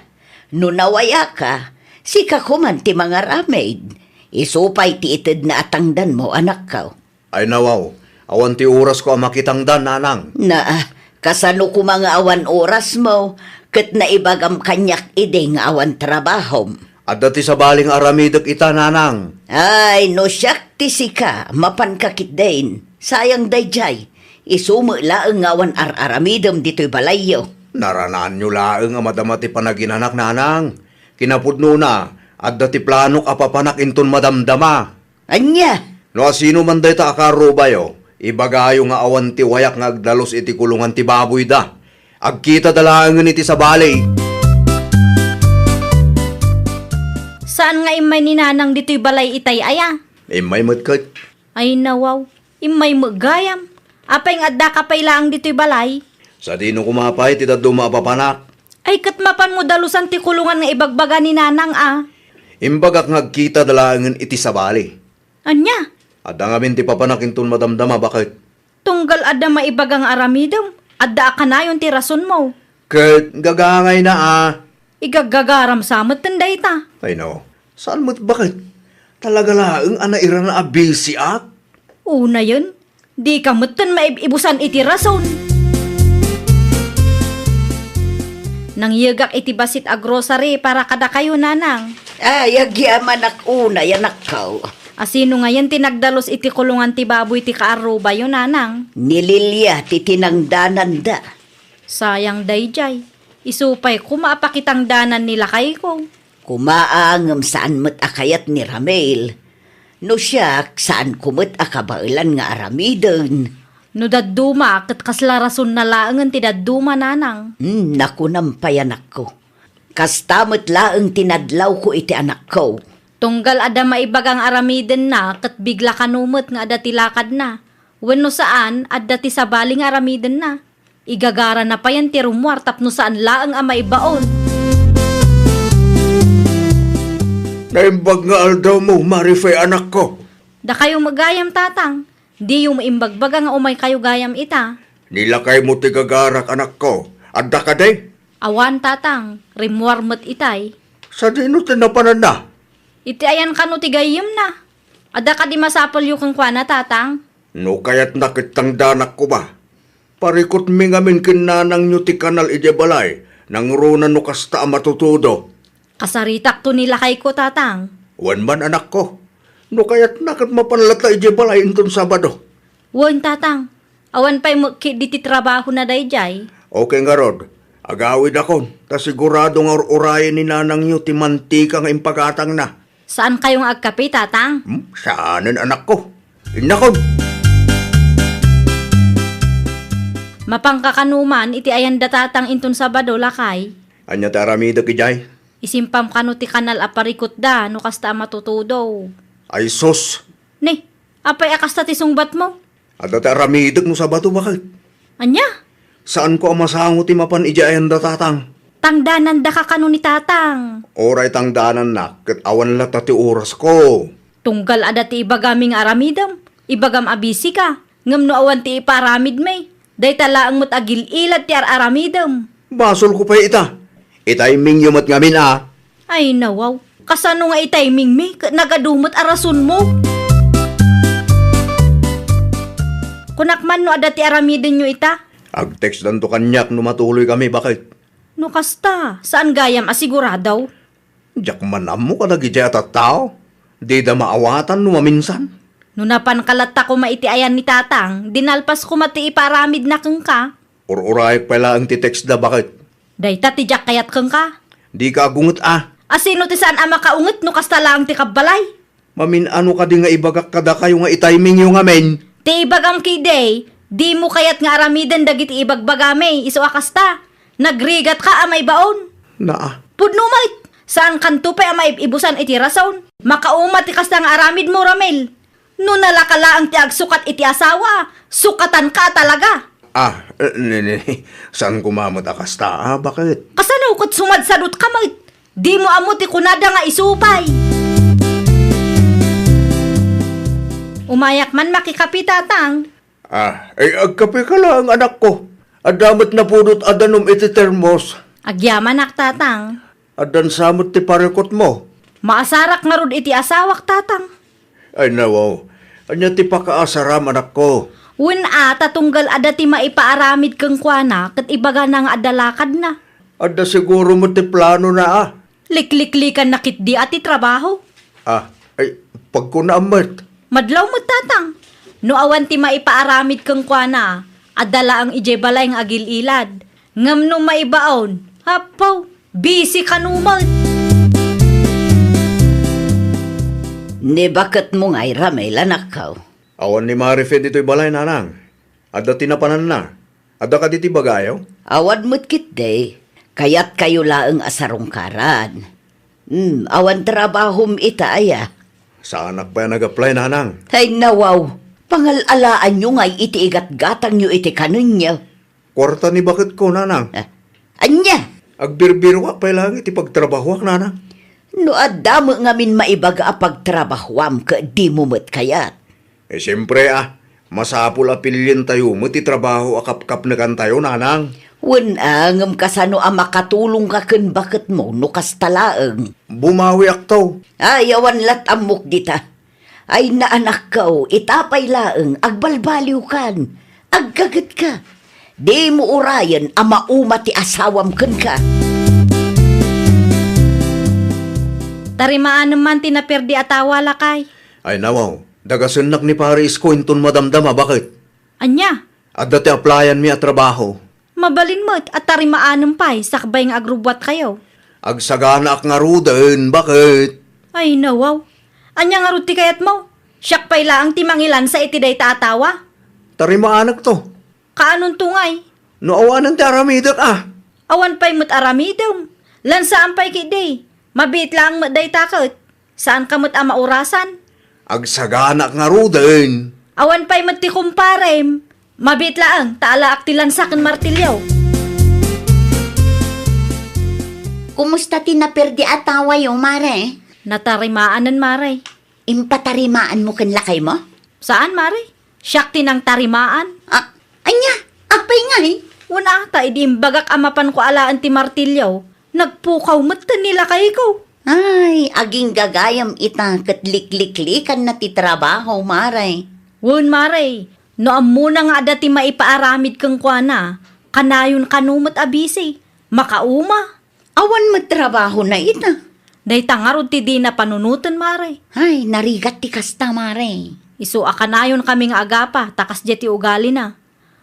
No nawayaka, sika koman ti mangaramid. Isu pay ti itedna a tangdanmo, anakko. Ay nawaw, awan ti orasko a makitangdan, nanang. Naa, kasano koma nga awan orasmo, ket naibagam kaniak idi nga awan trabahom. Adda ti sabali nga aramidek ita, nanang. Ay, no siak ti sika, mapanka ketdin. Sayang daydiay. Isu met laeng nga awan ar-aramidem ditoy balayyo. Naranaanyo laeng a madama ti panaginanak, nanang. Kinapudnona, adda ti planok a papanak inton madamdama. Ania? No asino man dayta a kaarrubayo, ibagayo nga awan ti wayak nga agdalus iti kulongan ti baboyda. Agkitada laengen iti sabali. Saan nga immay ni nanang ditoy balay itay aya? Immay met ket. Ay nawaw, immay met gayam. Apay nga addaka pay laeng ditoy balay? Sadino koma pay ti dadduma a papanak? Ay ket mapanmo dalusan ti kulongan nga ibagbaga ni nanang a. Imbagak nga agkitada laengen iti sabali. Ania? Adda ngamin ti papanak inton madamdama, baket. Tunggal adda maibaga nga aramidem, adda a kanayon ti rasonmo. Ket gagangayna a. Igaggagaram sa metten dayta. Ay no, saan met baket? Talaga laeng a nairana a bisiak? Unayen, dika metten maib-ibusan iti rason. Nangyegak iti bassit a grocery para kadakayo, nanang. Ay, agyamanak unay, anakko. Asino ngayen ti nagdalus iti kulongan ti baboy ti kaarrubayo, nanang? Ni Lilia ti tinangdananda. Sayang daydiay. Isu pay koma a pakitangdanan ni lakayko. Koma a ngem saan met a kayat ni Ramil. No siak, saanko met a kabaelan nga aramiden. No dadduma, ket kasla rasonna laengen ti dadduma, nanang. Hmm, nakunam pay, anakko. Kasta met laeng ti nadlawko iti anakko. Tunggal adda maibaga nga aramidenna, ket bigla kano met nga adda ti lakadna. Wenno saan, adda ti sabali nga aramidenna. Igagarana payen ti rummuar tapno saan laeng a maibaon. Naimbag nga aldawmo, Marife, anakko. Dakayo met gayam, tatang. Diyo maimbagbaga nga umaykayo gayam ita. Ni lakaymo ti gagarak, anakko. Adda kadi? Awan, tatang. Rimmuar met itay. Sadino ti napananna? Iti ayan kano ti gayyemna. Adda kadi masapulyo kenkuana, tatang? No kayatna ket tangdanak koma. Parikutmi ngamin ken nanangyo ti kanal idiay balay, nangruna no kasta a matutudo. Kasaritakto ni lakayko, tatang. Wen man, anakko. No kayatna ket mapan latta idiay balay inton Sabado. Wen, tatang. Awan pay met ketdi ti trabahona daydiay. Okay ngarud. Agawidakon, ta sigurado nga ur-urayen ni nanangyo ti mantika nga impagatangna. Saan kayo nga agkape, Tatang? Hmm? Saanen, anakko. Innakon! Mapanka kano man iti ayanda Tatang inton Sabado, lakay? Ania ti aramidek idiay? Isimpam kano ti kanal a parikutda no kasta a matutudo. Ay sus! Ni, apay a kasta ti sungbatmo? Adda ti aramidek no Sabado, baket. Ania? Saanko a masango ti mapan idiay ayanda Tatang. Tangdanandaka kano ni Tatang? Uray tangdanannak, ket awan latta ti orasko. Tunggal adda ti ibagami nga aramidem. Ibagam a busy ka. Ngem no awan ti ipaaramidmi, dayta laeng met a gil-ilad ti ar-aramidem. Basolko pay ita. Itimingyo met ngamin a. Ay, nawaw. Kasano nga itimingmi ket nagadu met a rasonmo? Kunak man no adda ti aramidenyo ita? Agtextdanto kaniak no matuloykami, baket. No kasta, saan gayam a sigurado? Diak man ammo kadagidiay a tattao. Dida maawatan no maminsan. No napanka latta koma iti ayan ni Tatang, dinalpas koma ti ipaaramidna kenka. Ur-urayek pay laeng ti textda, baket. Dayta ti diak kayat kenka. Dika agunget a. A sino ti saan a makaunget no kasta laeng ti kabbalay? Mamin-ano kadi nga ibagak kadakayo nga itimingyo ngamin? Ti ibagam ketdi, dimo kayat nga aramiden dagiti ibagbagami, isu a kasta. Nagrigatka a maibaon. Naa. Pudno met, saankanto pay a maib-ibusan iti rason. Makauma ti kasta nga aramidmo, Ramil. No nalaka laeng ti agsukat iti asawa, sukatanka a talaga. Ah, eh, ni, ni, saan koma met a kasta, ah, baket? Kasano ket sumadsadutka met? Dimo ammo ti kunada nga isu pay. Umayak man makikape, Tatang. Ah, ay, agkapeka laeng, anakko. Adda met napudot a danum iti termos. Agyamanak, Tatang. Addan sa met ti parikutmo. Maasarak ngarud iti asawak, Tatang. Ay, nawaw. Ania ti pakaasaram, anakko? Wen a, ta tunggal adda ti maipaaramid kenkuana ket ibagana nga adda lakadna. Adda siguro met ti planona a. Likliklikanna ketdi a ti trabaho. Ah, ay, pagkunaam met. Madlaw met, Tatang. No awan ti maipaaramid kenkuana, adda laeng idiay balay nga agil-ilad. Ngem no maibaon, apo, busy kano met. Ni baketmo ngay, Ramil, anakko? Awan ni Marife ditoy balay, nanang. Adda ti napananna. Adda kadi ti bagayo? Awan met ketdi. Kayatkayo laeng a sarungkaran. Hmm, awan trabahom ita aya? Saanak pay a nag-apply, nanang. Ay, nawaw. Pangal-alaanyo ngay iti igatgatangyo iti kanenyo. Kuarta ni baketko, nanang. Ah, ania? Agbirbirok pay laeng iti pagtrabahoak, nanang. No adda met ngamin maibaga a pagtrabahoam ket dimo met kayat. Eh, siempre, ah, masapul a pilientayo met ti trabaho a kapkapnekantayo, nanang. Wen a, ngem kasano a makatulongka ken baketmo no kasta laeng? Bumawiakto. Ay, awan lat' ammok dita. Ay, naanakko, ita pay laeng, agbalbaliwkan. Aggagetka. Dimo urayen a mauma ti asawam kenka. Tarimaanem man ti naperdi a tawa, lakay. Ay, nawaw. Dagasennak ni Pare Isko inton madamdama, baket? Ania? Adda ti applyanmi a trabaho. Mabalin met a tarimaanem pay sakbay nga agrubbuatkayo. Agsaganaak ngaruden, baket? Ay, nawaw. Ania ngarud ti kayatmo? Siak pay laeng ti mangilansa iti dayta a tawa. Tarimaanekto. Kaanonto ngay? No awanen ti aramidek a. Awan pay met aramidem. Lansaan pay ketdi. Mabiit laeng met dayta ket. Saanka met a maurasan. Agsaganaak ngaruden. Awan pay met ti kumparem. Mabiit laeng, ta alaak ti lansa ken martilyo. Kumusta ti naperdi a tawayo, Mare? Natarimaanen, Mare. Impatarimaanmo ken lakaymo? Saan, Mare. Siak ti nangtarimaan. Ah, ania? Apay ngay? Wen a, ta idi imbagak a mapanko alaen ti martilyo, nagpukaw metten ni lakayko. Ay, agingga gayam ita ket likliklikanna ti trabaho, Mare. Wen, Mare, no ammona nga adda ti maipaaramid kenkuana, kanayon kano met a busy. Makauma. Awan met trabahona ita. Dayta ngarud ti dina panunoten, Mare. Ay, narigat ti kasta, Mare. Isu a kanayonkami nga agapa, ta kasdiay ti ugalina.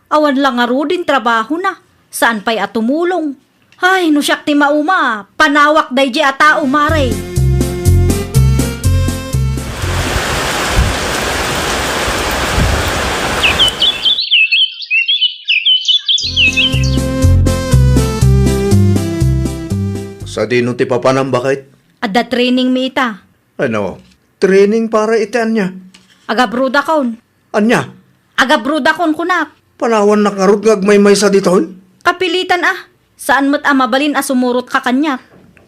Awan la ngaruden trabahona, saan pay a tumulong. Ay, no siak ti mauma, panawak daydiay a tao, Mare. Sadino ti papanam, baket? Adda training mi ita. Ano? Training para iti ania? Agabrodakon. Ania? Agabrodakon, kunak. Panawannak ngarud nga agmaymaysa ditoy? Kapilitan a. Saan met a mabalin a sumurotka kaniak.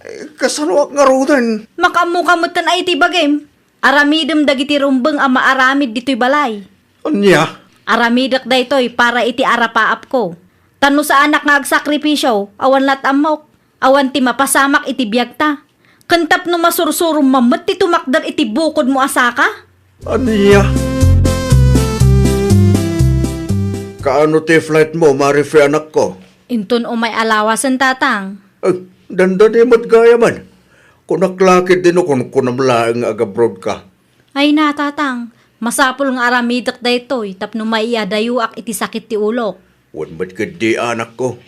Eh, kasanoak ngaruden? Makaammoka metten a iti bagim. Aramidem dagiti rumbeng a maaramid ditoy balay. Ania? Aramidek daytoy para iti arapaapko. Ta no saanak nga agsakripisio, awan lat ammok. Awan ti mapasamak iti biagta. Ken tapno masursurom man met ti tumakder iti bukodmo a saka? Ania? Kaano ti flight mo, Marife, anakko? Inton umay a lawasen, tatang. Eh, dandani met gayamen. Kunak la ketdi no kunkunam laeng nga agabroad ka. Ay na, tatang. Masapul nga aramidek daytoy tapno maiadayoak iti sakit ti ulok. Wen met ketdi, anakko.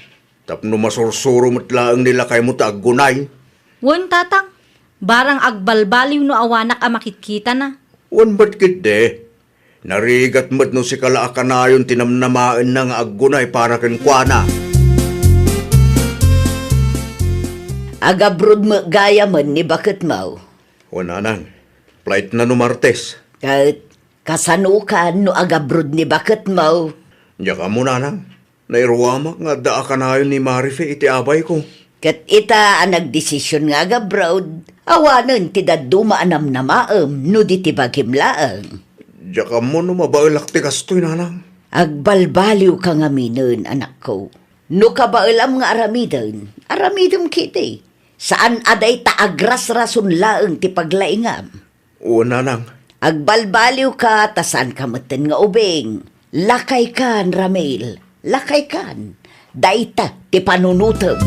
Tapno masursuro met laeng ni lakaymo ta aggunay. Wen, tatang, barang agbalbaliw no awanak a makitkitana. Wen met ketdi, narigat met no sika la a kanayon ti namnamaenna nga aggunay para kenkuana. Agabroad met gayamen ni baketmo. Wen, nanang, flightna no Martes. Ket kasanokan no agabroad ni baketmo? Diak ammo, nanang. Nairuamak nga adda a kanayon ni Marife iti abayko. Ket ita a nagdesision nga agabroad, awanen ti dadduma a namnamaem no di ti bagim laeng. Diak ammo no mabaelak ti kastoy, nanang. Agbalbaliwka ngaminen, anakko. No kabaelam nga aramiden, aramidem ketdi. Saan a dayta agrasrason laeng ti paglaingam. Wen, nanang. Agbalbaliwka ta saanka metten nga ubing. Lakaykan, Ramil. Lakaykan. Dayta ti panunotem.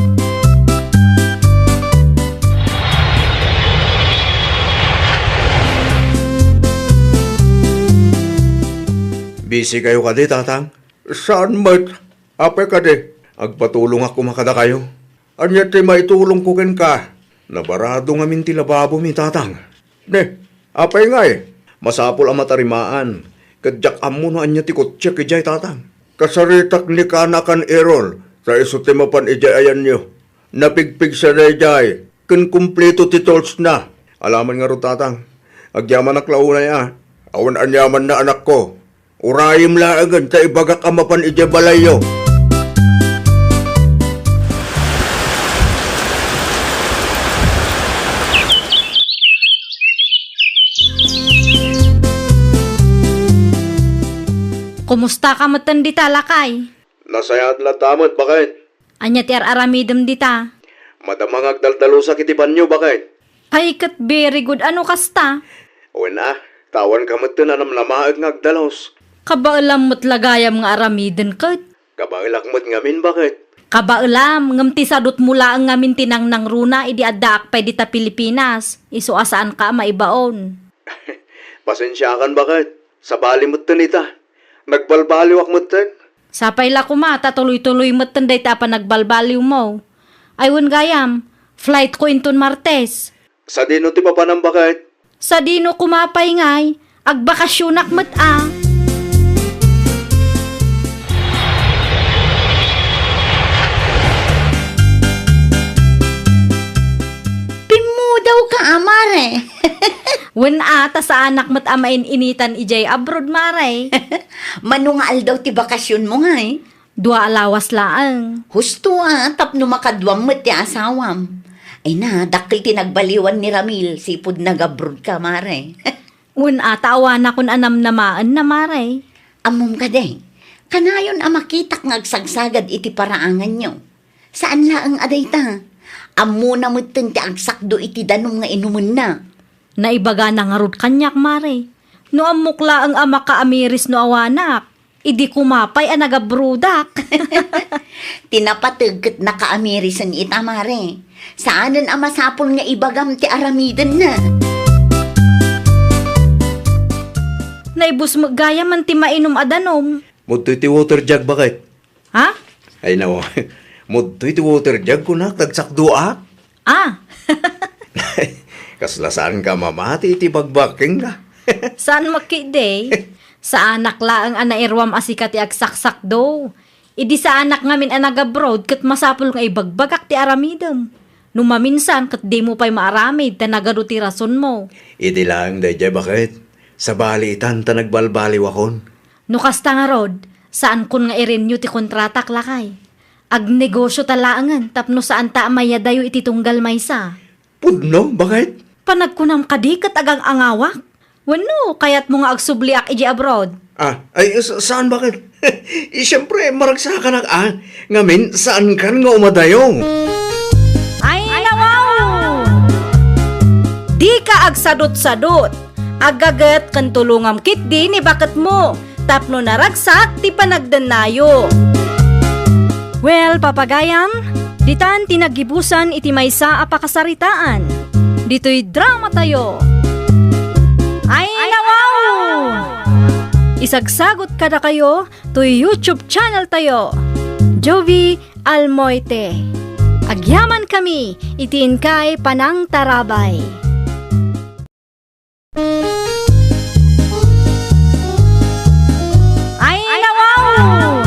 Busy kayo kadi, tatang? Saan met. Apay kadi, agpatulongak koma kadakayo. Ania ti maitulongko kenka? Nabarado ngamin ti lababomi, tatang. Ne, apay ngay? Masapul a matarimaan, ket diak ammo no ania ti kotsiak idiay, tatang. Kasaritak ni Kana ken Errol, ta isu ti mapan idiay ayanyo. Napigpigsa daydiay, ken kumpleto ti toolsna. Alaman ngarud, tatang. Agyamanak la unay a. Awan aniamanna, anakko. Urayem laengen ta ibagak a mapan idiay balayyo. Kumusta ka metten dita, lakay? Nasayaat latta met, baket. Ania ti ar-aramidem dita? Madama nga agdaldalusak iti banio, baket. Ay, ket very good. Ano kasta? Wen a, ta awan ka metten a namnamaek nga agdalus. Kabaelam met la gayam nga aramiden ket. Kabaelak met ngamin, baket. Kabaelam, ngem ti sadutmo laeng ngamin ti nangnangruna idi addaak pay dita Pilipinas. Isu a saanka a maibaon. Pasensiakan, baket. Sabali metten ita. Nagbalbaliwak metten. Sapay la koma ta tuloy-tuloy metten dayta a panagbalbaliwmo. Ay wen gayam, flightko inton Martes. Sadino ti papanam, baket? Sadino koma pay ngay, agbakasionak met a. Pimmudawka a, mare. Wen a, ta saanak met a main-initan idiay abroad, mare. Mano nga aldaw ti bakasionmo ngay? Dua a lawas laeng. Husto a, tapno makaduam met ti asawam. Ay na, dakkel ti nagbaliwan ni Ramil, sipud nagabroad ka, mare. Wen a, ta awanakon a namnamaenna, mare. Ammom kadi, kanayon a makitak nga agsagsagad iti paraanganyo. Saan laeng a dayta. Ammona metten ti agsakdo iti danum nga inumenna. Naibagana ngarud kaniak, mare. No ammok laeng a makaamiris no awanak, idi koma pay a nagabrodak. Ti napateg ket nakaamirisen ita, mare. Saanen a masapul nga ibagam ti aramidenna. Naibus met gayam ti mainum a danum. Mudtoy ti water jug, baket. Ha? Ay, no. Mudtoy ti water jug, kunak, tagsakdoak. Ah! Kasla saanka mamati iti bagbakengka. Saan makkiday? Saanak laeng a nairuam a sika ti agsaksakdo. Idi saanak ngamin a nagabroad ket masapul nga ibagbagak ti aramidem. No maminsan ket dimo pay maaramid ta nagadu ti rasonmo. Idi laeng daydiay baket, sabali itan ta nagbalbaliwakon. No kasta ngarud, saankon nga irenyo ti kontratak, lakay. Agnegosio ta laengen tapno saanta a mayadayo iti tunggal maysa. Pudno, baket? Panagkunam kadi ket agang-angawak? Wenno, kayatmo nga agsubliak idiay abroad? Ah, ay, sa-, saan, baket? Eh, siyempre, maragsakanak, ah. Ngamin, saankan nga umadayo? Ay, nawaw! Dika agsadut-sadut. Aggaget ken tulongam ketdi ni baketmo tapno naragsak ti panagdennayo. Well, papagayam, ditan ti naggibusan iti maysa a pakasaritaan. Ditoy dramatayo. Ay, nawaw! Isagsagot kadakayo toy YouTube channel tayo, Jovie Almoite. Agyaman kami iti inkay panangtarabay. Ay, nawaw!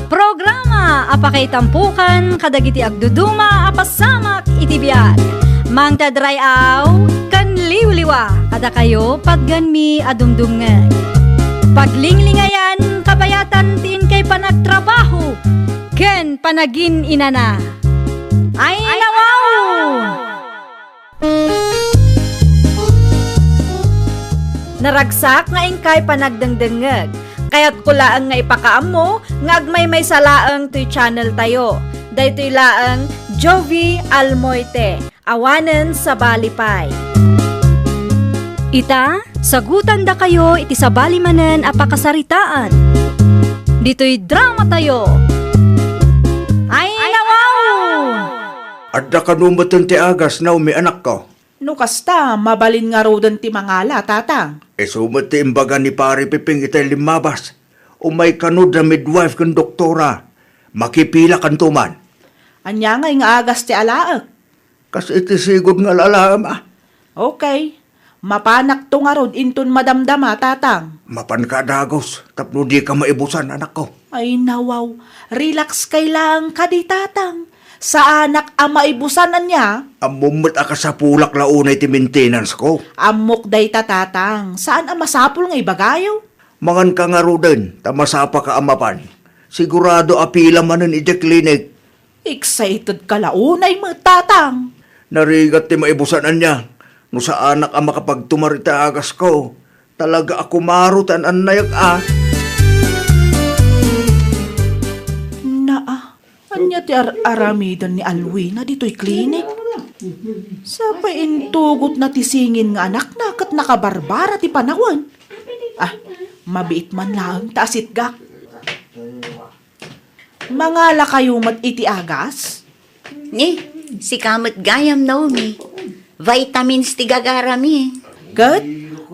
Programa a pakaitampukan kadagiti agduduma a pasamak iti biag. Mangted ray-aw ken liwliwa kadakayo patgenmi a dumdumngeg. Paglinglingayan, kabayatan ti inkay panagtrabaho ken panagin-inana. Ay, nawaw! Naragsak nga inkay panagdengdengngeg. Kayatko laeng nga ipakaammo nga agmaymaysa laeng toy channel tayo. Daytoy laeng Jovie Almoite, awanen sabali pay. Ita, sagutandakayo iti sabali manen a pakasaritaan. Ditoy dramatayo. Ay, nawaw! Adda kano metten ti agas, Naomi, anakko? No kasta, mabalin ngaruden ti mangala, tatang. Isu met ti imbaga ni Pari Piping itay limmabas. Umay kano da midwife ken doktora. Makipilakanto man. Ania ngay nga agas ti alaek? Kas iti sigud nga alaem, ah. Okay. Mapanakto ngarud inton madamdama, tatang. Mapanka a dagus, tapno dika maibusan, anakko. Ay, nawaw. Relax kay laeng kadi, tatang. Saanak a maibusan, ania? Ammom met a kasapulak la unay ti maintenance ko. Ammok dayta, tatang. Saan a masapul nga ibagayo? Manganka ngaruden, ta masapaka a mapan. Sigurado a pila manen idiay klinik. Excited ka la unay met, tatang. Narigat ti maibusan, ania. No saanak a makapagtumar iti agasko, talaga a kumaro ti an-annayek, a. Naa, ania ti ar-aramiden ni Alwina ditoy klinik? Sapay intugotna ti singin nga anakna ket nakabarbara ti panawen. Ah, mabiit man laeng ta asitgak. Mangalakayo met iti agas? Ni, sika met gayam, Naomi. Vitamins ti gagarami. Ket,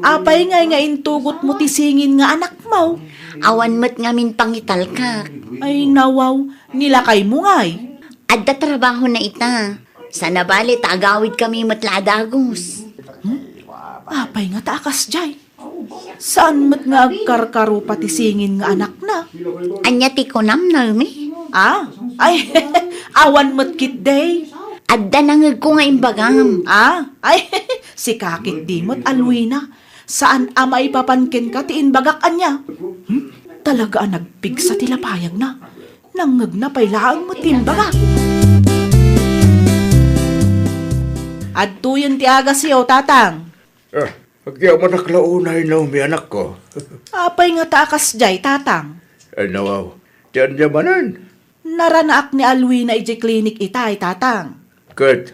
apay ngay nga intugotmo ti singin nga anakmo? Awan met ngamin pangitalkak. Ay, nawaw, ni lakaymo ngay? Adda trabahona ita. Saan a bale ta agawidkami met la a dagus. Hmm? Apay nga ta a kasdiay? Saan met nga agkarkarupa ti singin nga anakna? Ania ti kunam, Naomi? Ah? Ay, awan met ketdi. Adda nangegko nga imbagam. Ah? Ay, sika ketdi met, Alwina. Saan a maipapan kenka ti imbagak, ania? Hmm? Talaga a nagpigsa ti lapayagna. Nangngegna pay laeng met ti imbagak. Adtoyen ti agasyo, tatang. Ah, agyamanak la unay, Naomi, anakko. Apay nga ta a kasdiay, tatang? Ay, nawaw. Ti ania manen? Naranaak ni Alwina idiay klinik itay, tatang. Ket?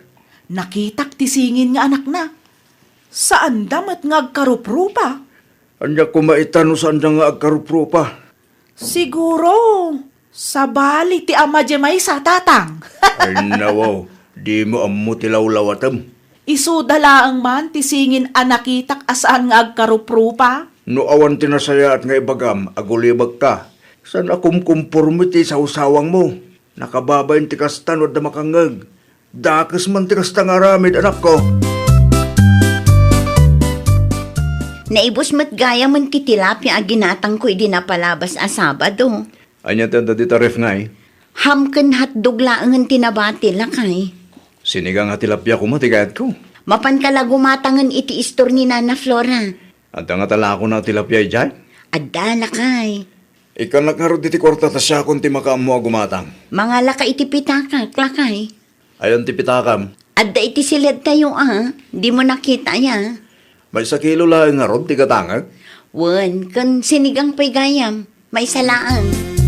Nakitak ti singin nga anakna. Saanda met nga agkaruprupa. Ania koma ita no saanda nga agkaruprupa? Siguro, sabali ti ama diay maysa, tatang. Ay, nawaw, dimo ammo ti lawlawatem. Isuda laeng man ti singin a nakitak a saan nga agkaruprupa. No awan ti nasayaat nga ibagam, agulibekka. Saan a kumkumporme ti sawsawangmo. Nakababain ti kasta no adda makangngeg. Dakes man ti kasta nga aramid, anakko. Naibus met gayamen ti tilapia a ginatangko idi napalabas a Sabado. Ania ti adda dita ref ngay? Ham ken hotdog laengen ti nabati, lakay. Sinigang a tilapia koma ti kayatko. Mapanka la gumatangen iti istor ni Nana Flora. Adda nga talakona a tilapia idiay? Adda, lakay. Ikkanak ngarud iti kuarta ta siakon ti makaammo a gumatang. Mangalaka iti pitakak, lakay. Ayan ti pitakam? Adda iti siledtayo a, dimo nakita aya? Maysa kilo laeng ngarud ti gatangek? Wen, ken sinigang pay gayam. Maysa laeng.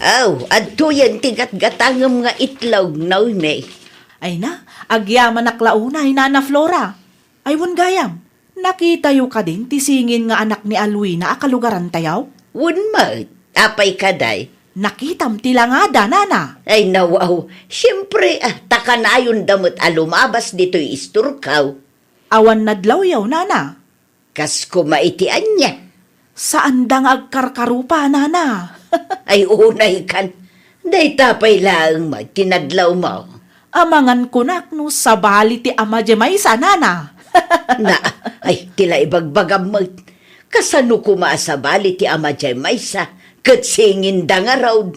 Aw, adtoyen ti gatgatangem nga itlog, Noemi. Ay na, agyamanak la unay, Nana Flora. Ay, wen gayam, nakitayo kadin ti singin nga anak ni Alwina a kalugarantayo? Wen met, apay kadi? Nakitam ti langada, Nana. Ay, nawaw. Siempre, ah, ta kanayonda met a lumabas ditoy istorkaw. Awan nadlawyo, Nana. Kas koma iti ania? Saanda nga agkarkarupa, Nana. Ay, unay kan. Dayta pay laeng met ti nadlawmo. Amangan kunak no sabali ti ama diay maysa, Nana. Na, ay, ti la ibagbagam met. Kasano koma a sabali ti ama diay maysa, ket singinda ngarud?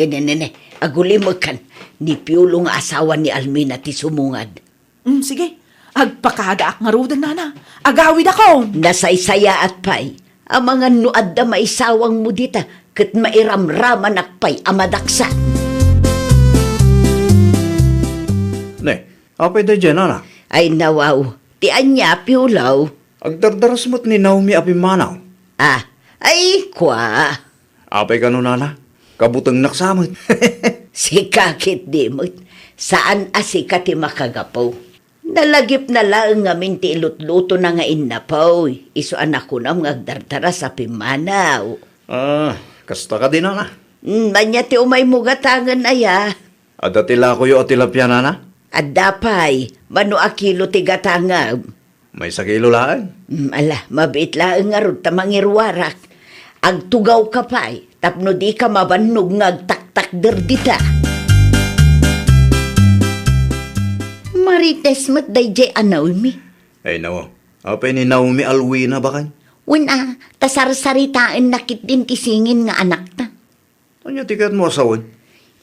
Nene, nene, agulimekan, ni Piolo nga asawa ni Almina ti sumungad. Mm, sige. Agpakadaak ngaruden, Nana. Agawidakon. Nasaysayaat pay. Amangan no adda maisawangmo dita, ket mairamramanak pay a madaksan. Ne, apay daydiay, Nana? Ay, nawaw. Ti ania, Piolo? Agdardaras met ni Naomi a pimmanaw. Ah, ay, kua. Apay kano, Nana? Kabutengnak sa met. Sika ketdi met. Saan a sika ti makagapu. Nalagipna laeng ngamin ti ilutlutona nga innapoy, isu a nakunam nga agdardaras a pimmanaw. Ah, kasta kadi, Nana? Hmm, ania ti umaymo gatangen aya? Adda ti lakoyo a tilapia, Nana? Adda pay, mano a kilo ti gatangem? Maysa kilo laeng. Hmm, ala, mabiit laeng ngarud ta mangiruarak. Agtugawka pay, tapno dika mabannog nga agtaktakder dita. Marites met daydiay a Naomi. Ay, nawa. Apay ni Naomi Alwina, baket? Wen a, ta sarsaritaenna ketdin ti singin nga anakta. Ania ti kayatmo a sawen?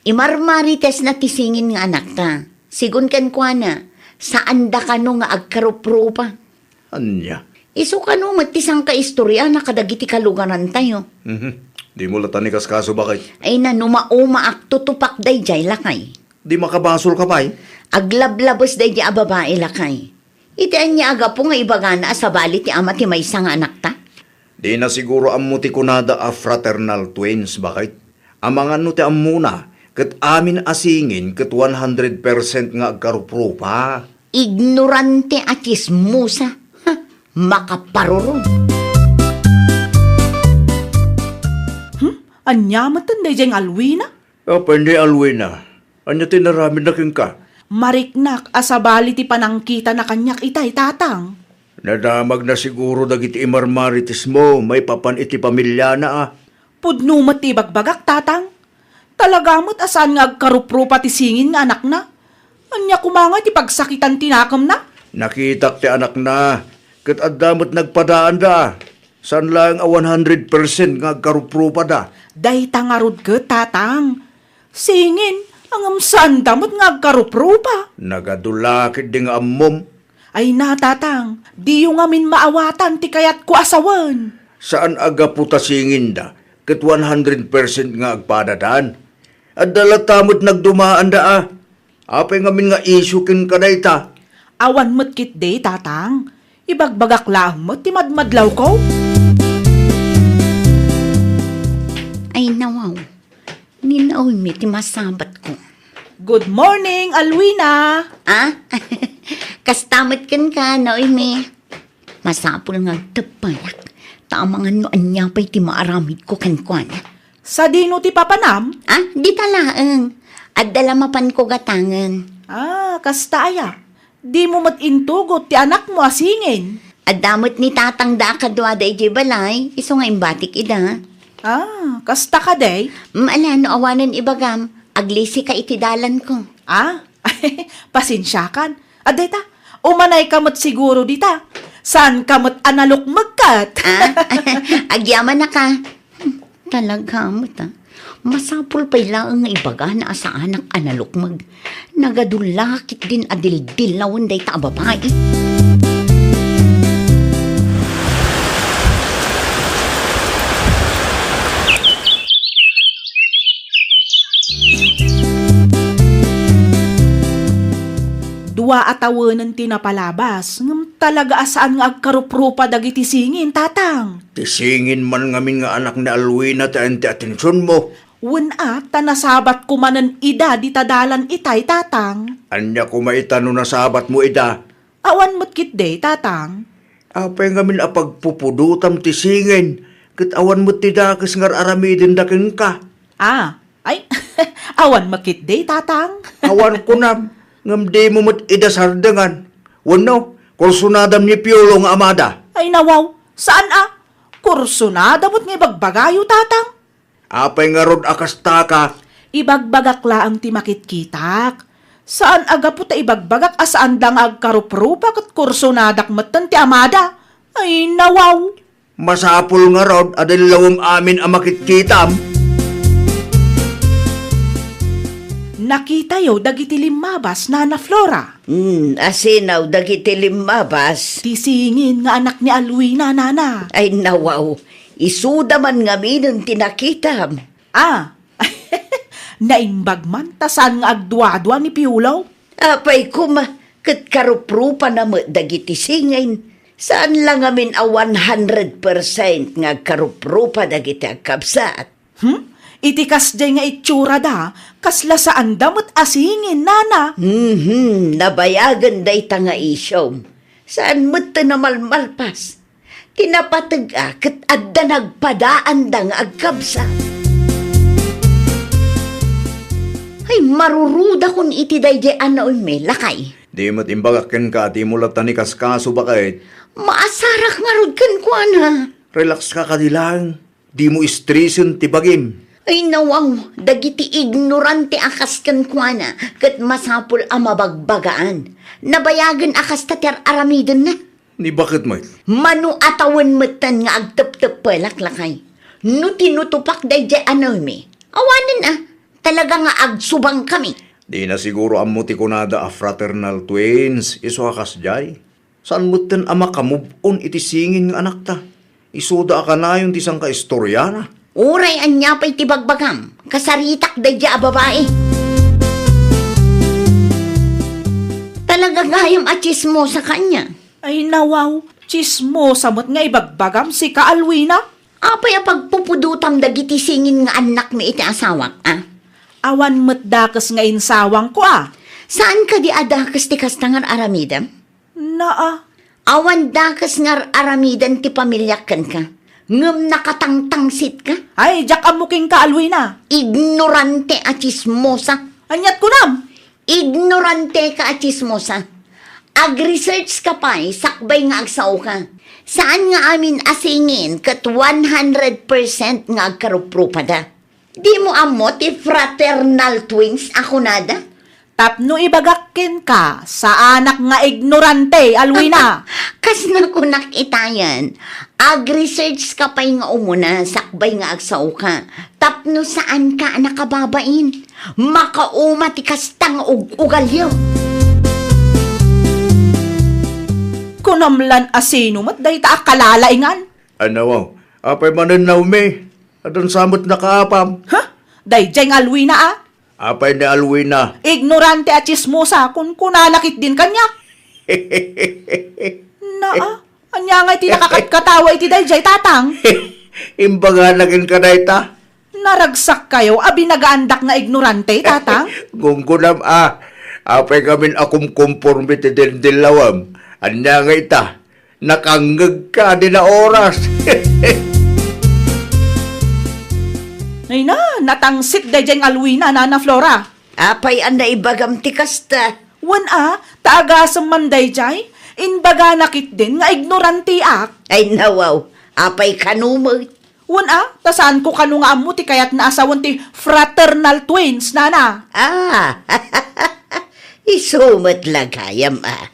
Imarmaritesna ti singin nga anakta. Sigun kenkuana, saanda kano nga agkaruprupa. Ania? Isu kano met ti sangkaistoryana kadagiti kalugarantayo. Mhm. Dimo latta ni kaskaso, baket? Ay na, no maumaak, tutupak daydiay, lakay. Di makabasolka pay? Aglablabes daydiay a babai, lakay. Iti ania a gapu nga ibagana a sabali ti ama ti maysa nga anakta? Dina siguro ammo ti kunada a fraternal twins, baket? Amangan no ti ammona, ket amin a singin ket one hundred percent nga agkaruprupa. Ignorante a tsismosa. Ha, makaparurong. Hmm? Ania met daydiay nga Alwina? Apay ni Alwina? Ania ti inaramidna kenka? Mariknak a sabali ti panangkitana kaniak itay, Tatang. Nadamagna siguro dagiti imarmaritesmo maipapan iti pamiliana a. Pudno met ti ibagbagak, Tatang. Talaga met a saan nga agkaruprupa ti singin nga anakna. Ania koma nga ti pagsakitan ti nakemna? Nakitak ti anakna, ket adda met nagpadaanda. Saan laeng a one hundred percent nga agkaruprupada. Dayta ngarud ket, Tatang. Singin, ngem saanda met nga agkaruprupa. Nagadu la ketdi nga ammom. Ay na, Tatang, diyo ngamin maawatan ti kayatko a sawen. Saan a gapu ta singinda ket one hundred percent nga agpadadan? Adda latta met nagdumaanda a. Apay ngamin nga isyu kenka dayta? Awan met ketdi, Tatang. Ibagbagak laeng met ti madmadlawko. Ay, nawaw. Ni Naomi ti masabatko. Good morning, Alwina! Ah? Kasta met kenka, Naomi. Masapul nga agteppayak, ta amangan no ania pay ti maaramidko kenkuana. Sadino ti papanam? Ah, dita laeng. Adda la mapanko gatangen. Ah, kasta aya? Dimo met intugot ti anakmo a singin? Adda met ni tatangda a kaduada idiay balay, isu nga imbatik ida. Ah, kasta kadi? Mm, ala, no awanen ibagam, aglisika iti dalanko. Ah, pasensiakan. Adda ita, umanayka met siguro dita. Saanka met a nalukmeg ket? Ah, agyamanak a. Hmm, talaga met a. Masapul pay laeng nga ibagana a saanak a nalukmeg. Nagadu la ketdin a dildillawen dayta a babai. Dua a tawenen ti napalabas, ngem talaga a saan nga agkaruprupa dagiti singin, Tatang. Ti singin man ngamin nga anak ni Alwina ti ayan ti atensionmo. Wen a, ta nasabatko manen ida dita dalan itay, Tatang. Ania koma ita no nasabatmo ida? Awan met ketdi, Tatang. Apay ngamin a pagpupudotam ti singin, ket awan met ti dakes nga ar-aramidenda kenka? Ah, ay, awan met ketdi, Tatang. Awan kunam, ngem dimo met ida sardengan. Wenno, kursunadam ni Piolo nga amada. Ay, nawaw, saan a? Kursunada met nga ibagbagayo, Tatang. Apay ngarud a kasta ka? Ibagbagak laeng ti makitkitak. Saan a gapu ta ibagbagak a saanda nga agkaruprupa ket kursunadak metten ti amada. Ay, nawaw. Masapul ngarud a dillawem amin a makitkitam. Nakitayo dagiti limmabas, Nana Flora. Hmm, asinaw dagiti limmabas? Ti singin nga anak ni Alwina, Nana. Ay, nawaw. Isuda man ngaminen ti nakitam. Ah, naimbag man ta saan nga agduadua ni Piolo? Apay koma, ket karuprupana met dagiti singin. Saan la ngamin a one hundred percent nga agkaruprupa dagiti agkabsat. Hmm? Iti kasdiay nga itsurada, kasla saanda met a singin, Nana. Mhm, nabayagen dayta nga isyom. Saan met ti namalmalpas. Ti napateg a ket adda nagpadaanda nga agkabsat. Ay, marurudakon iti daydiay a Naomi, lakay. Di met imbagak kenka a dimo latta ni kaskaso, baket. Maasarak ngarud kenkuana. Relax ka kadi laeng. Dimo istresen ti bagim. Ay, nawaw, dagiti ignorante a kas kenkuana, ket masapul a mabagbagaan. Nabayagen a kasta ti ar-aramidenna. Ni baket met? Mano a tawen metten nga agtepteppelak, lakay. No tinutupak daydiay a Naomi, awanen a, talaga nga agsubangkami. Dina siguro ammo ti kunada a fraternal twins, isu a kasdiay. Saan metten a maka-move on iti singin nga anakta. Isuda a kanayon ti sangkaistoriana. Uray ania pay ti bagbagam, kasaritak daydiay a babai. Talaga gayam a tsismosa ka ania. Ay, nawaw, tsismosa met nga ibagbagam, sika, Alwina. Apay a pagpupudotam dagiti singin nga annakmi iti asawak, a? Awan met dakes nga insawangko, a? Saan kadi a dakes ti kasta nga ar-aramidem? Naa. Awan dakes nga ar-aramidan ti pamiliak kenka, ngem nakatangtangsitka? Ay, diak ammo kenka, Alwina. Ignorante a tsismosa. Aniat kunam? Ignorante ka a tsismosa. Ag-research ka pay sakbay nga agsaoka. Saan nga amin a singin ket one hundred percent nga agkaruprupada. Dimo ammo ti fraternal twins a kunada? Tapno ibagak kenka, saanak nga ignorante, Alwina. Kasna kunak itayen. Ag-research ka pay nga umuna sakbay nga agsaoka. Tapno saanka a nakababain. Makauma ti kasta nga ug-ugalyo. Kunam lan a sino met dayta a kalalaingan? Ano? Apay manen, Naomi? Addan sa met nakaapam? Ha? Daydiay nga Alwina, a? Apay ni Alwina? Ignorante a tsismosa, kunkunana ketdin kaniak. Naa, ania ngay ti nakakatkatawa iti daydiay, Tatang? Imbagana kenka dayta. Naragsak kayo a binagaandak nga ignorante, Tatang? Gunggunam a, apay ngamin a kumkumporme ti dildillawem. Ania nga ita? Nakangngegka dina oras. Ay na, natangsit daydiay nga Alwina, Nana Flora. Apay a naibagam ti kasta? Wen a, ta agasem man daydiay, imbagana ketdin nga ignoranteak. Ay nawaw, apay kano met? Wen a, ta saanko kano nga ammo ti kayatna a sawen ti fraternal twins, Nana. Ah, isu met la gayam a.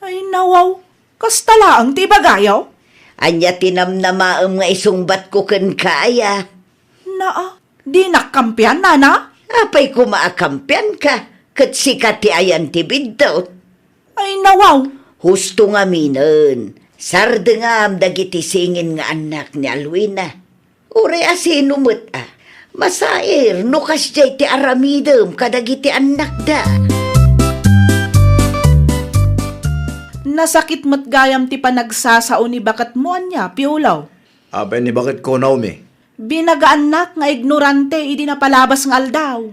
Ay nawaw, kasta laeng ti ibagayo? Ania ti namnamaem nga isungbatko kenka, aya? Naa, Dinak kampian, nana? Apay koma a kampianka, ket sika ti ayan ti biddut. Ay, nawaw. Husto ngaminen, sardengam dagiti singin nga annak ni Alwina. Uray a sino met a, masair no kasdiay ti aramidem kadagiti annakda. Nasakit met gayam ti panagsasao ni baketmo ania, Piolo? Apay ni baketko, Naomi? Binagaannak nga ignorante idi napalabas nga aldaw.